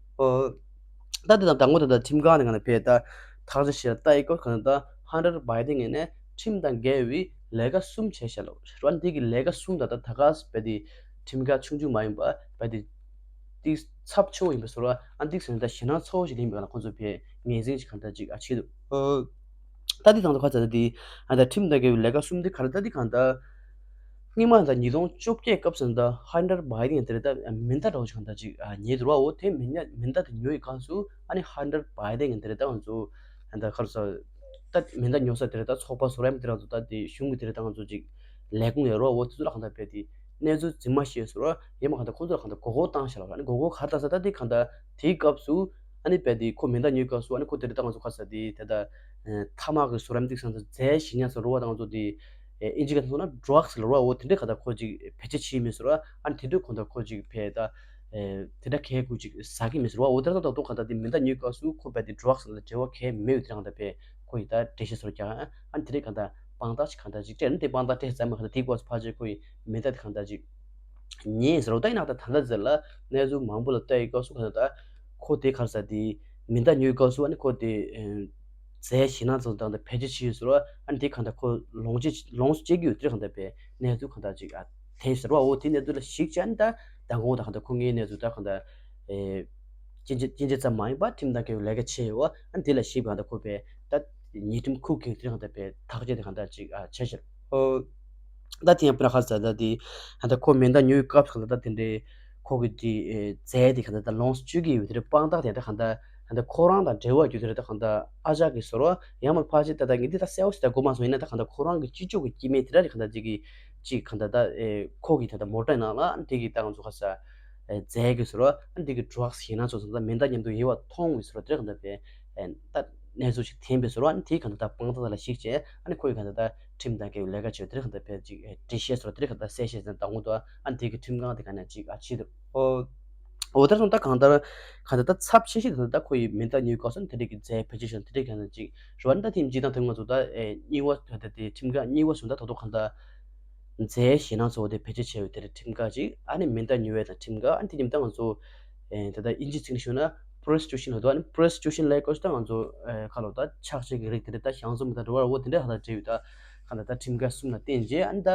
ད་དེ་དང་དང་པོ་དེ་ད་ཁྲིམས་ཁང་ནས་ང་ལ་ཕེ་ད་ཐག་གཅོད་བྱས་ལྟ་ཡི་སྐོར་གང་ད་ཧན་ཊར་བྷའི་ཏན་ངོས་ནས་ཁྲིམས་དང་འགལ་བའི་ལས་ཀ་གསུམ་བྱས་ཤག་ལོ། ར་འདི་གི་ལས་ཀ་གསུམ་ད་ད་ད་ག་བས་དེ་ཁྲིམས་ཁང་ཆུང་ཆུང་མ་ཡིན་པ་བས་དེ་ཏིག་ཚབས་ཆེ་བོ་ཡིན་པ་སོ་ར་ཨ་ཏིག་སོ་ད་ཞེད་སྣང་ཚ་བོ་ཞིག་ཡིན་པ་ལ་ཁོང་ཚོ་ཕེ་ངེས་འཛིན་ཞིག་གང་ད་ཅིག་ཨ་བྱེད་འདུག་ད་འདི་དང་དུ་ཁ་ཚ་ད་འདི་ཨ་ད་ཁྲིམས་དང་འགལ་བའི་ལས་ཀ་གསུམ་འདི་ག་རེ་ད་འདི་གང་ད། སྔོན་མ་ད་ཉིས་སྟོང་བཅོ་བརྒྱད་སྐབས་སུ་ད་ཧན་ཊར་བྷའི་ཏན་དེ་རེད་ད་མེ་མདའ་འདྲ་བོ་ཞིག་གང་ད་ཅིག་ཉེ་དུ་བ་འོ་དེ་མེ་མདའ་མེ་མདའ་དེ་ཉོ་ཡི་སྐབས་སུ་ཨ་ནི་ཧན་ཊར་བྷའི་ཏན་དེ་རེད་ད་ང་ཚོ་ད་ག་རེ་ཟ་ད་མེ་མདའ་ཉོ་ས་དེ་རེད་ད་ཚོགས་པ་སོ་ར་ཡམ་དེ་རང་ཚོ་ད་དེ་གཞུང་གི་དེ་རེད་ད་ང་ཚོ་ཅིག་ལས་ཁུངས་ཡོད་རོ། འོ་དེ་ཚོ་ལ་གང་ད་བས་དེ་གནས་ཚུལ་རྫུན་མ་བཤད་སོ་ར་ཡེ་མ་གང་ད་ཁོ་ཚོ་ལ་གང་ད་མགོ་སྐོར་བཏང་ཤག་ལ་ཨ་ནི་མགོ་སྐོར་ག་རེ་བཏང་ས་ད་དེ་གང་ད་དེའི་སྐབས་སུ། ཨ་ནི་བས་དེ་ཁོ་མེ་མདའ་ཉོས་སྐབས་སུ་ཨ་ནི་ཁོ་དེ་རེད་ད་ང་ཚོ་ག་རེ་ཟ་དེ་དེ་ད་ཐ་མག་གི་སོ་ར་ཡམ་ཏིག་སང་ད་རྫས་གཞན་ཡང་ཟེར་རོ་བ་ད་ང་ཚོ་དེ་ཨིན་ཇི་ག་ད་ཚོ་ན་ཌྲག་སི་ལ་རོ་བ་འོ་དེ་འདྲ་ག་ད་ཁོ་ཅིག་བེད་སྤྱོད་བྱེད་མི་ཟེར་བ། ཨ་ནི་དེ་འདྲ་ཁོ་ད་ཁོ་ཅིག་བས་ད་དེ་འདྲ་གས་ཁོ་ཅིག་ཟ་གི་མི་ཟེར་བ། འོ་དེ་ད་ད་དོ་ག་ད་དེ་མེ་མདའ་ཉོས་སྐབས་སུ་ཁོ་བས་དེ་ཌྲག་སི་ལ་འབྲེལ་བ་གས་མེད་ཡོད་དེ་ག་ད་བས་ཁོ་ཡི་ད་འགྲེལ་བཤད་ཟེར་རྒྱག་ཨ་ནི་དེ་འདྲ་ག་ད་དཔང་རྟགས་ཅིག་ག་ད་ཅིག་སྤྲད་ནི་དེ་དཔང་རྟགས་སྤྲད་ཙམ་མ་ག་ད་དེ་སྐབས་སུ་ཕལ་ཆེར་ཁོ་ཡི་མེ་མདའ་དེ་ག་ད་ཅིག་ཉེས་ཟེར་བ་ད་ཡིན་ན་ད་ད་ལྟ་ཟེར་ལ་གནས་ཚུལ་མང་པོ་ལ་ལྟ་ཡི་སྐབས་སུ་ག་ད་ད་ཁོ་དེ་ག་རེ་ཟ་དེ་མེ་མདའ་ཉོས་སྐབས་སུ་ཨ་ནི་ཁོ་དེ་རྫས་གཞན་སྣ་ཚོགས་དང་དེ་བེད་སྤྱོད་བྱས་ཡོད་ཟེར་བ། ཨ་ནི་དེ་གང་ལྟར་ཁོ་ལོངས་སྤྱོད་ལོངས་སུ་སྤྱད་ཀྱི་ཡོད་དེ་གང་ལྟར་བས་གནས་ཚུལ་གང་ལྟར་ཅིག་ཨ་ཐོན་ཟེར་བ། འོ་དེ་གནས་ཚུལ་ལ་གཞིགས་བྱས་ཨ་ནི་ད་མདང་དགོང་ད་གང་ལྟར་ཁོ་ངའི་གནས་ཚུལ་ད་གང་ལྟར་སྐྱོན་བརྗོད་སྐྱོན་བརྗོད་ཙམ་མ་ཡིན་པ་ཁྲིམས་དང་འགལ་བའི་ལས་ཀ་བྱས་ཡོད་བ། ཨ་ནི་དེ་ལ་གཞིགས་པ་གང་ལྟར་ཁོ་བས་ད་ཉེས་ཁྲིམས་ཁུར་གྱི་ཡོད་དེ་གང་ལྟར་བས་ཐག་གཅོད་དེ་གང་ལྟར་ཅིག་ཨ་བྱས་ཤག་ཨོ། ད་དེ་ཡང་སྤུ་ན་ཁ་ཟ་ད་དེ་ད་ཁོ་མེ་མདའ་ཉོས་སྐབས་གང་ལྟར་ད་དེ་འདྲའི་ཁོ་གི་དེ་རྫས་དེ་གང་ལྟར་ད་ལོངས་སུ་སྤྱོད་ཀྱི་ཡོད་དེ་རེད། དཔང་རྟགས་དེ་ད་གང་ལྟར་ད་ཁོ་རང་དང་འབྲེལ་བ་ཡོད་དེ་རེད། ད་གང་ལྟར་ཨ་ཅག་གི་ཟེར་བ་ཡང་མ་ཕལ་ཆེར་ད་ད་ངས་འདི་ད་གསལ་བོ་ཞིག་ད་གོ་མ་སོང་། ཡིན་ན་ད་གང་ལྟར་ཁོ་རང་གི་སྤྱི་ཚོགས་ཀྱི་སྐྱེ་དམན་དེ་འདྲ་རེད། གང་ལྟར་ཅིག་གི་ཅིག་གང་ལྟར་ད་ཁོ་གི་ད་ད་མོ་ཊ་ནང་ལ་དེ་གི་ད་ང་ཚོ་ཁ་ཟ་ རྫས་ཀྱི་ཟེར་བ། ཨ་ནི་དེ་གི་ཌྲག་ཞེད་སྣང་ཚོགས་ཙམ་ད་མེ་མདའ་མཉམ་དུ་ཡོད་པ་མཐོང་བའི་ཟེར་བ་དེ་གང་ལྟར་བས། ད་གནས་ཚུལ་ཞིག་ཐོན་པའི་ཟེར་བ། ཨ་ནི་དེའི་གང་ལྟར་ད་དཔང་རྟགས་ལ་གཞིགས་བྱས། ཨ་ནི་ཁོ་ཡི་གང་ལྟར་ད་ཁྲིམས་དང་འགལ་བའི་ལས་ཀ་བྱས་པ་དེ་གང་ལྟར་བས་ཅིག་འགྲེལ་བཤད་ཟེར་བ་དེ་གང་ལྟར་གསལ་བཤད་ཟེར་དང་པོ་དང་། ཨ་ནི་དེ་གི་ཁྲིམས་ཁང་དེ་ག་ནས་ཅིག་ཨ་ཕྱིས་འདུག་ཨོ། འོ་ད་སོང་ད་གང་ལྟར་གང་ལྟར་ད་ཚབས་ཆེ་ཤོས་དེ་ད་ཁོ་ཡི་མེ་མདའ་ཉོས་སྐབས་སུ་དེ་འདྲ་གི་རྫས་བེད་སྤྱོད་བྱས་དེ་འདྲ་གང་ལྟར་ཅིག་རེད་བ། ད་ཐེངས་གཅིག་དང་ཐེངས་ལྔ་ཚོ་ད་གཉིས་པ་ད་ལྟ་དེ་ཁྲིམས་ཁང་གཉིས་པ་སོང་ད་ད་དུང་གང་ལྟར་རྫས་ཞེད་སྣང་ཚོགས་དེ་བེད་སྤྱོད་བྱས་པའི་དེ་འདྲ་ཁྲིམས་ཁང་ཅིག་ཨ་ནི་མེ་མདའ་ཉོ་བའི་དང་ཁྲིམས་ཁང་། ཨ་ནི་དེ་མཉམ་དུ་ང་ཚོ་ད་ལྟ་དབྱིན་ཇིའི་ཚིག་ནས་ཞུས་ན་པོ་རོ་སི་ཊི་ཊུ་ཤན་ལབ་འདུག་ཨ་ནི་པོ་རོ་སི་ཊི་ཊུ་ཤན་ལབ་སྐབས་སུ་ད་ང་ཚོ་ཁ་ལོ་ད་ཆག་ཆག་གི་རིགས་དེ་འདྲ་ད་ཞང་ཚོ་མི་ད་འགྲོ་བར་འོ་དེ་འདྲ་ཧ་ད་འབྲེལ་ཡོད། ད་གང་ལྟར་ད་ཁྲིམས་ཁང་གསུམ་ལ་བརྟེན་རྗེས་ཨ་ནི་ད།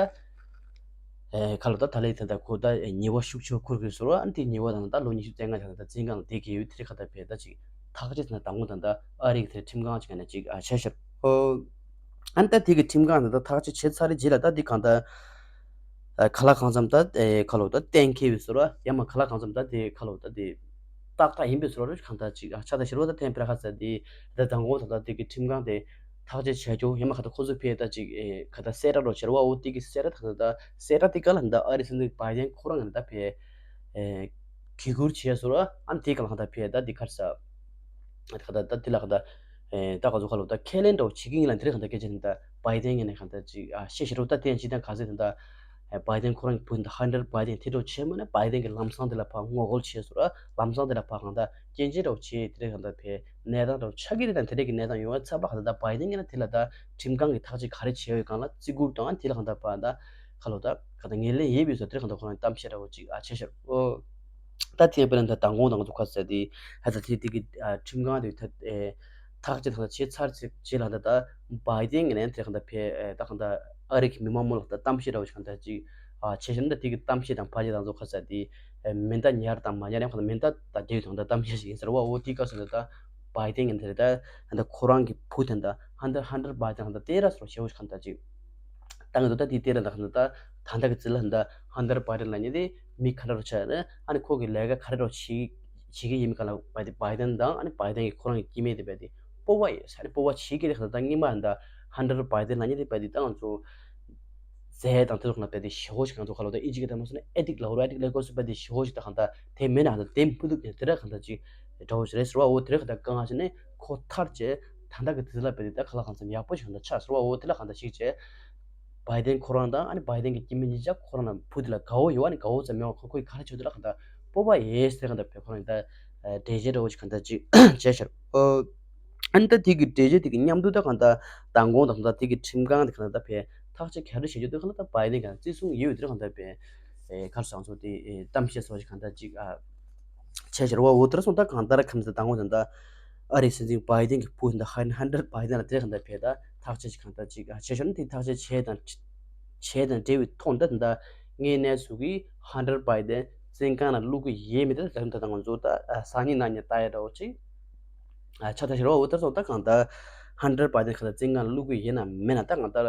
ཨེ་ཁ་ལོ་ད་ད་ལས་ད་ད་ཁོ་ད་ཉེས་པ་ཤུགས་ཆེ་ཁུར་གི་ཟེར་བ། ཨ་ནི་དེ་ཉེས་པ་དང་ད་ལོ་ཉི་ཤུ་རྩ་ལྔ་ད་ད་བཙོན་ཁང་ལ་བསྡད་ཀྱི་ཡོད། དེ་རིགས་ཁ་ད་བས་ད་ཅིག་ཐག་གཅོད་ད་དང་པོ་ད་ད་ཨ་རིག་དེ་ཁྲིམས་ཁང་ཅིག་ནས་ཅིག་ཨ་ཆ་ཤར། ཨོ། ཨ་ནི་ད་དེ་གི་ཁྲིམས་ཁང་ད་ད་ཐག་གཅོད་བྱས་ཚར་རྗེས་ལ་ད་དེ་གང་ད་ཨ་ཁ་ལག་གང་འཚམ་ད་ཨེ་ཁ་ལོ་ད་གཏན་འཁེལ་བའི་ཟེར་བ། ཡང་མ་ཁ་ལག་གང་འཚམ་ད་དེ་ཁ་ལོ་ད་དེ་ཏག་ཏག་ཡིན་པའི་ཟེར་བ་རེད། གང་ད་ཅིག་ཨ་ཆ་ད་ཤར་བ་ད་ཐེན་པེ་ར་ཁ་ས་དེ་ད་དང་པོ་ད་ད་དེ་གི་ཁྲིམས་ཁང་དེ། ཐག་གཅོད་བྱ་རྒྱུ་ཡང་མ་ག་ད་ཁོ་ཚོ་ཕེ་ད་ཅིག་ཨེ་ག་ད་གསལ་བསྒྲགས་རོགས་བྱེད་རོགས་ཨོ་དེ་གི་གསལ་བསྒྲགས་ད་ག་ད་གསལ་བསྒྲགས་དེ་ག་ལ་ད་ཨ་རི་སྲིད་འཛིན་བྷའི་ཌེན་ཁོ་རང་ག་ད་ཕེ་ཨེ་གི་གུར་བྱས་སོ་ར། ཨ་ནི་དེ་ག་ལ་ག་ད་ཕེ་ད་དེ་གར་ས་ག་ད་ད་དེ་ལ་ག་ད་ཨེ་ད་ག་ཚོ་ག་ལ་ད་ཁས་ལེན་འདྲ་བོ་བྱེད་ཀྱི་ཡིན་ལ་དེ་རེད། ག་ད་སྐད་ཆ་ནི་ད་བྷའི་ཌེན་ཡིན་ནས་ག་ད་ཅིག་ཨ་ཤེས་ཤེས་རོགས་ད་དེ་ཡང་ཅི་ད་ག་ཚོད་ད་ད་ཨེ་བྷའི་ཌེན་ཁོ་རང་གི་བུ་ད་ཧན་ཏར་བྷའི་ཌེན་དེ་འདྲ་བོ་བྱས་མ་ན་བྷའི་ཌེན་གི་ལམ་སང་དེ་ལ་ཕར་ངོ་རྒོལ་བྱས་སོ་ར། ལམ་སང་དེ་ལ་ཕར་གང་ད་སྐྱོན་བརྗོད་འདྲ་བོ་བྱས་དེ་རེད། ག་ད་ཕེ། གནས་སྟངས་འདྲ་བོ་ཆགས་ཀྱི་རེད། དང་དེ་འདྲ་གི་གནས་སྟངས་ཡོང་བ་ཚ་བ་ག་ད་ད་བྷའི་ཌེན་གྱི་ན་དེ་ལ་ད་ཁྲིམས་ཁང་གི་ཐག་གཅོད་ག་རེ་བྱས་ཡོད་གང་ལ་བརྩི་བཀུར་དང་དེ་ལ་གང་ད་པ་ད་ཁ་ལོ་ད་ག་ད་ངེས་ལེན་ཡོད་པའི་བཟོ་དེ་རེད། གང་ད་ཁོ་རང་གཏམ་བཤད་འདྲ་བོ་ཅིག་ཨ་བྱས་ཤག་ཨོ། ད་དེ་ཡང་དཔེར་ན་ད་མདང་དགོང་དང་ང་ཚོ་ཁ་ཟས་དེ་ཧ་ད་དེ་དེ་གི་ཨ་ཁྲིམས་ཁང་དེ་ད་ཨེ་ཐག་གཅོད་དང་བྱས་ཚར་ཚེ་རྗེས་ལ་ད་ད་བྷའི་ཌེན་གྱི་ནས་དེ་གང་ད་ཕེ་ཨེ་ད་གང་ད་ཨ་རི་གི་མི་མང་མང་ལ་ད་གཏམ་བཤད་འདྲ་བོ་ཅིག་གང་ད་ཅིག་ཨ་བྱས་ཤག་ད་དེ་གི་གཏམ་བཤད་དང་ཕ་ཆེ་དང་ཚོ་ཁ་ཟས་དེ། མེ་མདའ་ཉར་དང་མ་ཉར་ཡང་ཁོ་ན་མེ་མདའ་དང་འབྲེལ་ཡོད་དང་ད་གཏམ་བཤད་ཞིག་ཡིན་ཟེར་བ། འོ་དེའི་སྐབས་སུ་ད་ད་བྷའི་ཌེན་ཡིན་དེ་རེད། ད་ད་ཁོ་རང་གི་བུ་དེ་ད་ཧན་ཏར་ཧན་ཏར་བྷའི་ཌེན་ད་ལྟ་ར་སོ་ཞེ་བོ་ཞིག་གང་ད་ཅིག་ད་ང་ཚོ་ད་དེའི་ལྟེ་ར་ད་ད་ད་ད་གི་ཙི་ལ་ད་ཧན་ཏར་བྷའི་ཌེན་ལ་ཉེ་དེ་མི་ག་འདྲ་རོ་ཆགས་རེད། ཨ་ནི་ཁོ་གི་ལས་ཀ་ག་རེ་རོ་བྱེད་བྱེད་ཀྱི་ཡིན་མི་ག་ལ་བྷའི་ཌེན་དང་ཨ་ནི་བྷའི་ཌེན་གི་ཁོ་རང་གི་སྐྱེ་དམན་དེ་བས་དེ་སྤོབས་པ་ཡོད་ས་རེད། སྤོབས་པ་བྱེད་ཀྱི་རེད། ག་ད་ད་སྔོན་མ་ད་ཧན་ཏར་བྷའི་ཌེན་ལ་ཉེ་དེ་བས་དེ་ད་ང་ཚོ། རྫས་དང་དེ་ཚོ་ཁོ་ན་རྦད་དེ་ཞེ་བོ་ཞིག་གང་ཚོ་ཁ་ལོ་ད་ཨིན་ཇི་གི་ད་མ་སོང་ན་ཨེ་ཌིག་ལབ་རོ། ཨེ་ཌིག་ལབ་དགོས་སུ་རྦད་དེ་ཞེ་བོ་ཞིག་ད་གང་ད་དེ་མེད་ན་གང་ད་དེ་མི་ཐུབ་ཀྱི་དེ་འདྲ་གང་ད་ཅིག་འདྲ་བོ་ཞིག་རེད་ཟེར་བ། འོ་དེ་འདྲ་གང་ད་དཀའ་ངལ་ཞིག་ནས་ཁོ་ཐར་བྱས་ད་ད་གི་དེ་ལ་རྦད་དེ་ད་ཁ་ལག་གང་འཚམ་ཡག་པོ་ཞིག་གང་ད་ཆགས་ཟེར་བ། འོ་དེ་ལ་གང་ད་ཞིག་བྱས་བྷའི་ཌེན་ཁོ་རང་དང་ཨ་ནི་བྷའི་ཌེན་གི་སྐྱེ་དམན་གཉིས་ཆ་ཁོ་རང་ལ་བུ་དེ་ལ་དགའ་བོ་ཡོད། ཨ་ནི་དགའ་བོ་ཙམ་མེད་པ་ཁོ་ཁོའི་ག་རེ་བྱེད་དེ་ལ་གང་ད་སྤོབས་པ་ཡོད་ཟེར་གང་ད་བས་ཁོ་རང་ད་འགྲེལ་བཤད་འདྲ་བོ་ཞིག་གང་ད་ཅིག་བྱས་ཤར། ཨ་ནི་ད་དེ་གི་འགྲེལ་བརྗོད་དེ་གི་མཉམ་དུ་ད་གང་ལྟར་མདང་དགོང་དང་ད་དེ་གི་ཁྲིམས་ཁང་དེ་གང་ལྟར་ད་ཕེ་ཐག་གཅོད་ག་རེ་བྱེད་རྒྱུ་དེ་གང་ལྟར་ད་བྷའི་ཌེན་གང་བརྩི་སྲུང་ཡོད་དེ་གང་ལྟར་ཕེ་ཨེ་གར་སོང་ཚོ་དེ་ཨེ་གཏམ་བཤད་སོགས་ཀྱི་གང་ལྟར་ཅིག་ཨ་བྱས་ཤར་བ། འོ་དེར་སོང་ད་གང་ལྟར་ཁམས་ད་མདང་དགོང་དང་ད་ཨ་རིའི་སྲིད་འཛིན་བྷའི་ཌེན་གི་བུ་ད་ཧན་ཧན་ཏར་བྷའི་ཌེན་ལ་དེ་གང་ལྟར་ཕེ་ད་ཐག་གཅོད་ཀྱི་གང་ལྟར་ཅིག་ཨ་བྱས་ཤར་ནི་དེ་ཐག་གཅོད་བྱས་དང་བྱས་དང་འབྲེལ་བའི་ཐོག་ད་ད་ངའི་གནས་ཚུལ་གི་ཧན་ཏར་བྷའི་ཌེན་བཙོན་ཁང་ལ་བླུག་གི་ཡས་མེད་ད་ད་ད་ང་ཚོ་ད་ཨ་སང་ཉིན་གནངས་ཉིན་ལྟ་ཡ་འདྲ་བོ་ཅིག་ཆ་ད་ཤེས་རོགས། འོ་ད་སོང་ད་གང་ལྟར་ཧན་ཏར་བྷའི་ཌེན་གང་ལྟར་བཙོན་ཁང་ལ་བླུག་གི་ཡིན་ན་མེད་ན་ད་གང་ལྟར་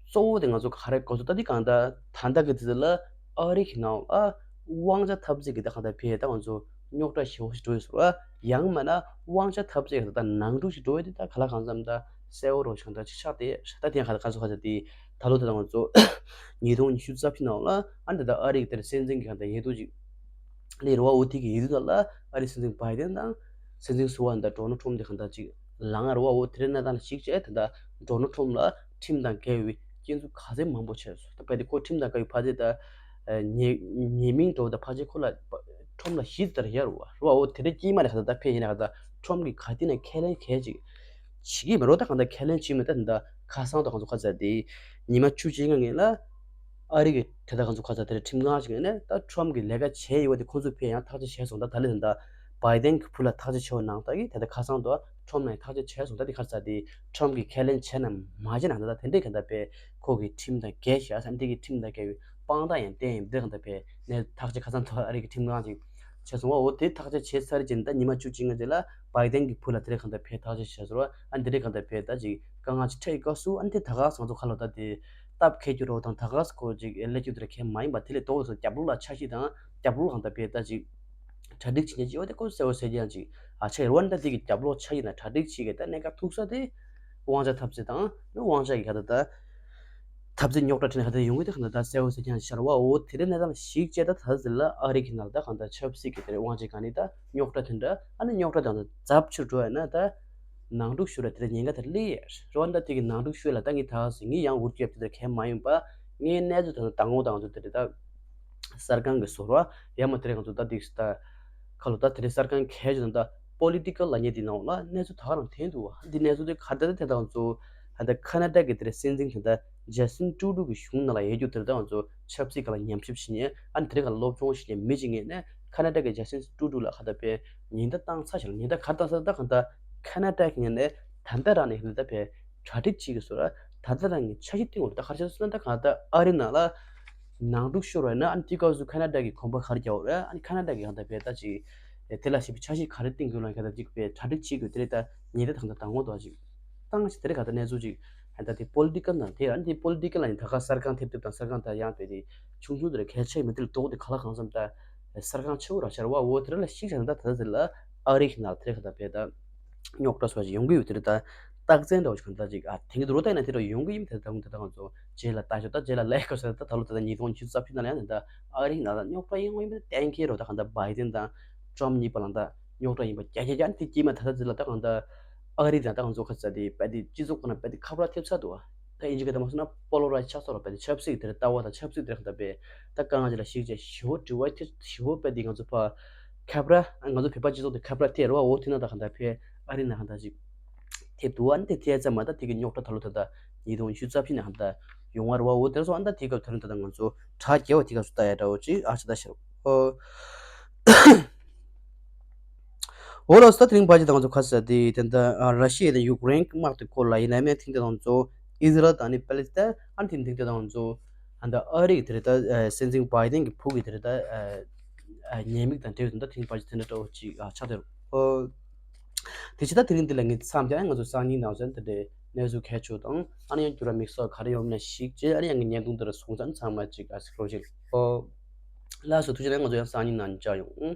གཙོ་བོ་དེ་ང་ཚོ་ག་རེ་དགོས་ཚོད་ད་འདི་གང་ལྟར་ད་ལྟ་གི་དུས་ཚོད་ལ་ཨ་རི་གི་ནང་ཨ་དབང་ཆ་འཐབ་རྩོད་ཀྱི་ད་གང་ལྟར་ཕེ་ད་ང་ཚོ་རྙོག་དྲ་ཞེ་བོ་ཞིག་འགྲོ་ཡོད་ཟེར་བ། ཡང་མིན་ན་དབང་ཆ་འཐབ་རྩོད་ཀྱི་ད་ནང་འཁྲུག་ཞིག་འགྲོ་ཡོད་དེ་ད་ག་ལ་གང་འཚམ་ད་གསལ་བོ་རོ་ཞིག་གང་ལྟར་ཅིག་ཆགས་ཏེ་ད་དེ་ག་ལ་ག་ཚོད་ག་ཚོད་དེ་ད་ལོ་ད་ང་ཚོ་ཉིས་སྟོང་ཉི་ཤུ་རྩ་བཞི་ནང་ལ་ཨ་འདི་ད་ཨ་རི་གི་དེར་སྲིད་འཛིན་གྱི་གང་ལྟར་ཡེ་དུ་ཅིག་ལས་རོ་བ་འོ་དེ་གི་ཡིན་དུས་ལ་ཨ་རི་སྲིད་འཛིན་བྷའི་ཌེན་དང་སྲིད་འཛིན་ཟུར་པ་འདི་ཌོ་ནལ་ཊམ་འདི་གང་ལྟར་ཅིག་ལངས་རོ་བ་འོ་དེ་རིང་གནས་སྟངས་ལ་གཞིགས་བྱས་ད་ལྟ་ཌོ་ནལ་ཊམ་ལ་ཁྲིམས་དང་འགལ་བའི་སྐྱོན་འཛུགས་ག་ཚད་མང་པོ་བྱས་སོང་། ད་བས་དེ་ཁོ་ཁྲིམས་དང་འགལ་བའི་ཕ་ཚད་ད་ཉེས་ཉེས་མིང་འགྲོ་ད་ཕ་ཚད་ཁོ་ལ་ཊམ་ལ་བཞི་ལྟར་ཡར་རོ་བ་རོ་བ་འོ་དེ་རིང་དཀྱིལ་མ་ལ་གང་ལྟར་ད་ཕེ་ཡིན་ན་གང་ལྟར་ཊམ་གི་ག་དེ་ན་ཁས་ལེན་གལ་ཅིག་བྱེད་ཀྱི་མེད་རོ། ད་གང་ལྟར་ཁས་ལེན་བྱེད་མེད་ད་ད་ཁ་སང་དང་གང་ཚོ་ཁ་ཚ་དེ་ཉི་མ་བཅུ་གཅིག་སྔ་ངེས་ལ། ཨ་རི་གི་དེ་ལྟར་གང་ཚོ་ཁ་ཚ་དེ་རེད་ཁྲིམས་ཁང་ཞིག་ནས་ད་ཊམ་གི་ལས་ཀ་བྱས་ཡོད་པ་དེ་ཁོ་ཚོས་ཕེ་ཡང་ཐག་གཅོད་བྱས་སོང་། ད་ད་ལས་ད་བྷའི་ཌེན་གི་བུ་ལ་ཐག་གཅོད་བྱས་པ་ནང་ལྟར་གི་དེ་ལྟར་ཁ་སང་དུ་ཊམ་ནས་ཐག་གཅོད་བྱས་སོང་། ད་དེ་ཁ་ཚ་དེ་ཊམ་གི་ཁས་ལེན་བྱས་ན་མ་བྱས་ན་ད་ད་དེ་འདྲས་ག་ད་ཕེ་ཁོ་གི་ཁྲིམས་དང་འགལ་བཞག་ས་འདི་གི་ཁྲིམས་དང་འགལ་བའི་དཔང་རྟགས་ཡང་བསྟན་ཡིན་འདི་ག་ད་ཕེ་ནས་ཐག་གཅོད་ཁ་སང་དུ་ཨ་རི་གི་ཁྲིམས་ཁང་ཞིག་བྱས་སོང་བ། འོ་དེ་ཐག་གཅོད་བྱས་ཚར་རྗེས་ད་ཉི་མ་བཅུ་གཅིག་སྔ་རྗེས་ལ་བྷའི་ཌེན་གི་བུ་ལ་དེ་རེད་ག་ད་ཕེ་ཐག་གཅོད་བྱས་སོང་བ། ཨ་འདི་རེད་ག་ད་ཕེ་ད་ཅིག་དཀའ་ངལ་ཅིག་འཕྲད་ཡི་སྐབས་སུ་ཨ་འདི་ད་ག་སང་ཚོ་ཁ་ལོ་ད་དེ། སྟབས་འཁེལ་རྒྱུ་རོ་དང་ད་ག་སུ་ཁོ་ཅིག་ལས་རྒྱུ་དེར་འཁེལ་མ་ཡིན་པ་དེ་ལས་ཏོག་ཙམ་རྒྱབ་ལོགས་ལ་ཆ་ཤས་དང་རྒྱབ་ལོགས་གང་ལྟར་བས་ད་ཅིག་གྲ་སྒྲིག་བྱེད་ཉན་ཅིག་འོ་དེ་ཁོ་གསལ་བོ་གསལ་རྐྱང་ཅིག་ཨ་ཆ་ཡོད་རོ་ད་དེ་གི་རྒྱབ་ལོགས་ཆ་ཡིན་ན་གྲ་སྒྲིག་བྱེད་གི་ད་གནད་འགག་ཐུག་ས་དེ་དབང་ཆ་འཐབ་རྩོད་དང་དབང་ཆ་གི་ག་ད་ད་ འཐབ་རྩོད་རྙོག་དྲ་དེ་འདྲ་ག་དེ་ཡོང་གི་དེ་གང་ལྟར་ད་གསལ་བོ་གསལ་རྐྱང་ཞིག་ཤར་བ། འོ་དེ་རིང་གནས་སྟངས་ཤིག་བྱས་ད་ད་ཟེར་ལ་ཨ་རི་གི་ནང་ད་གང་ལྟར་ཆབ་སྲིད་ཀྱི་དེ་རིང་དབང་ཆ་གང་ནི་ད་རྙོག་དྲ་དེ་འདྲ་ཨ་ནི་རྙོག་དྲ་དང་ད་ཛབ་ཆུ་འགྲོ་ཡ་ན་ད་ནང་འཁྲུག་ཤོར་བ་དེ་འདྲ་ཉེན་ཁ་དེ་སླེབས་ཡ་རེད་བ། ད་དེ་གི་ནང་འཁྲུག་ཤོར་ལ་ད་ངས་ད་ཟེར་ངས་ཡང་འུར་རྒྱབ་དེ་འདྲ་གང་མ་ཡིན་པ། ངའི་གནས་ཚུལ་དང་དང་པོ་དང་ཚོ་དེ་རེད་ད། གསར་ཁང་གི་ཟུར་བ་ཡང་མ་དེ་རིང་ང་ཚོ་ད་འདི་ད་ཁ་ལོ་ད་དེ་རིང་གསར་ཁང་གལ་ཆེ་ན་ད་པོ་ལི་ཊི་ཀལ་ལབ་མཁན་འདི་ནང་ལ་གནས་ཚུལ་ད་ག་རང་འཐེན་འདུག་བ། འདི་གནས་ཚུལ་དེ་ག་ད་དེ་དང་ཚོ་ད་ཁ་ན་ཌ་གི་དེ་རིང་སྲིད་འཛིན་དེ་ད་ཇ་སི་ཊིན་ཊུ་རུ་ཌོ་གི་གཞུང་ནང་ལ་ཡོད་རྒྱུ་དེ་རིང་ད་ང་ཚོ་ཆབ་སྲིད་སྒང་ལ་ཉམས་ཞིབ་བྱེད་མཁན་ཨ་ནི་དེ་རིང་ག་ལ་སློབ་སྦྱོང་བྱེད་མཁན་མི་ཅིག་ངེས་ནས་ཁ་ན་ཌ་གི་ཇ་སི་ཊིན་ཊུ་རུ་ཌོ་ལ་ག་ད་པའི་ཉེན་བརྡ་བཏང་ཚར་ཞིང་ཉེན་བརྡ་ག་རེ་བཏང་ཚར་ད་ག་ད་ཁ་ན་ཌ་གི་ངོས་ནས་ད་ལྟ་རང་ནས་ཧིན་ད་པའི་གྲ་སྒྲིག་བྱེད་ཀྱི་སོ་ར། ད་ལྟ་རང་གི་འཆར་གཞི་སྟེང་འོག་ད་ག་རེ་བྱས་སོང་ན་ད་གང་ལྟར་ཨ་རི་ནང་ལ་ནང་འཁྲུག་ཤོར་བ་ན་ཨ་ནི་དེ་སྐབས་སུ་ཁ་ན་ཌ་གི་གོམ་པ་ག་རེ་རྒྱག་དགོས་རེད། ཨ་ནི་ཁ་ན་ཌ་གི་གང་ལྟར་བས་ད་ཅིག་དེ་ལ་ཞིབ་ཕྲ་འཆར་གཞི་ག་རེ་སྟེང་གི་ལ་གང་ལྟར་ཅིག་བས་གྲ་སྒྲིག་བྱེད་དགོས་དེ་རེད། ད་ཉེ་ད་དང་ད་དང་པོ་དོ་ཅིག་བཏང་ཞིག་དེ་རེད། གང་ལྟར་གནས་ཚུལ་ཅིག་ད་དེ་པོ་ལི་ཊི་ཀལ་ནང་དེ་ཨ་ནི་དེ་པོ་ལི་ཊི་ཀལ་ནང་ད་ག་གསར་ཁང་ཐེབས་ཐེབས་དང་གསར་ཁང་ད་ཡང་བས་དེ་ཆུང་ཆུང་དེ་རེད། གལ་ཆེ་མི་དེ་ལ་དོག་དེ་ག་ལ་གང་བསམ་ད་གསར་ཁང་ཆེ་བོ་ར་ཤར་བ་འོ་དེ་རེད་ལ་ཞིག་བྱས་ན་ད་ད་དེ་ལ་ཨ་རི་གི་ནང་དེ་རེད། གང་ལྟར་བས་ད། རྙོག་དྲ་སོགས་ཅིག་ཡོང་གི་ཡོད་དེ་རེད་ད། རྟགས་མཚན་འདྲ་བོ་ཞིག་གང་ལྟར་ཅིག་ཨ་དེང་གི་རུ་ཏན་ན་དེ་འདྲ་ཡོང་གི་ཡིན། དེ་ད་དུང་དེ་ད་ང་ཚོ་རྗེས་ལ་ལྟ་ཞོག་ད་རྗེས་ལ་ལས་ཀ་ཟེར་ད་ད་ལོ་ད་ད་ཉིས་སྟོང་ཉི་ཤུ་རྩ་བཞི་ནང་ལ་ཡང་དེ་ད་ཨ་རི་ནང་ལ་རྙོག་དྲ་ཡོང་གི་ཡིན་པ་གཏན་འཁེལ་རོ། ད་གང་ལྟར་བྷའི་ཏིན་དང་ཊྲམ་གཉིས་བར་ལ་ད་རྙོག་དྲ་ཡིན་པ་རྒྱ་རྒྱ་རྒྱ་དེ་སྐྱེས་མ་ད་ད་རྗེས་ལ་ད་གང་ལྟར་ཨ་རི་དང་ད་ང་ཚོ་ཁ་ཚ་དེ་བལ་དེ་སྤྱི་ཚོགས་ཁོ་ན་བལ་དེ་ཁ་ཕར་ཐེབས་ཚར་འདུག་བ། ད་ཨིན་ཇི་སྐད་ད་མ་སོང་ན་པོ་ལོ་རའི་ཆགས་སོགས་ལ་བལ་དེ་ཆབ་སྲིད་དེར་ལྟ་བ་དང་ཆབ་སྲིད་དེར་གང་ལྟར་བལ་ད་དཀའ་ངལ་ཅིག་ལ་ཞིག་བྱས་ཞི་བོ་དྲི་བ་དེ་ཞི་བོ་བལ་དེ་ང་ཚོ་ཕ་ཁ་ཕར་ང་ཚོ་བོད་པ་སྤྱི་ཚོགས་དེ་ཁ་ཕར་ཐེབས་རོ། འོ་དེ་ན་ད་གང་ལྟར་བལ་ཨ་རི་ན་གང་ལྟར་ཅིག་ཐེབས་འདུག་ཨ་ནི་དེ་ཐེབས་ཙམ་མ་ད་དེ་གི་རྙོག་དྲ་ད་ལོ་ད་ད་ཉིས་སྟོང་ཉི་ཤུ་རྩ་བཞི་ནས་གང་ལྟར་ཡོང་བ་རེད་བ། འོ་དེར་སོང་ཨ་ནི་ད་དེ་སྐབས་དེ་རིང་ད་ད་ང་ཚོ་གྲ་རྒྱས་བ་དེ་སྐབས་སུ་ལྟ་ཡ་འདྲ་བོ་ཅིག་ཨ་ཆ་ད་ཤར་ཨོ། འོ་ལགས་སོ། ད་དེ་རིང་བར་གྱི་ད་ང་ཚོ་ཁ་ས་དེ་དེ་ད་ར་ཤི་ཡ་དང་ཡུཀ་རེན་གྱི་དམག་དེ་སྐོར་ལ་ཡིན་ན་མེད་ཐེངས་དེ་ད་ང་ཚོ་ཨི་ཟི་རལ་དང་ནི་པེ་ལི་སི་ཐན་ཨ་ནི་དེ་ཐེངས་དེ་ད་ང་ཚོ་ཨ་ད་ཨ་རི་གི་དེ་རེད་ད་སྲིད་འཛིན་བྷའི་ཏིན་གྱི་ཕུགས་ཀྱི་དེ་རེད་ད་ཉེས་དམིགས་དང་འབྲེལ་བའི་ད་དེ་རིང་བར་གྱི་དེ་འདྲ་འདྲ་བོ་ཅིག་ཆགས་བསྡད་རོ། དེ་ཕྱི་ད་དེ་རིང་འདི་ལ་ངས་མཚམས་བཞག་ང་ཚོ་སང་ཉིན་ནང་ཚན་དེ་འདྲའི་གནས་ཚུལ་གལ་ཆེ་དང་ཨ་ནི་ཡང་འགྱུར་བ་དམིགས་བསལ་ག་རེ་ཡོང་ན་ཞིག་བྱས་ཨ་ནི་ཡང་ངའི་བརྙན་ཐུང་འདི་ལ་སོང་ཙང་ཚང་མ་ཅིག་ཨ་སི་ཀྲོ་ཞིག་ཨོ། ལགས་སོ་ཐུགས་རྗེ་ཆེ། ང་ཚོ་ཡང་སང་ཉིན་ནང་མཇལ་ཡོང་།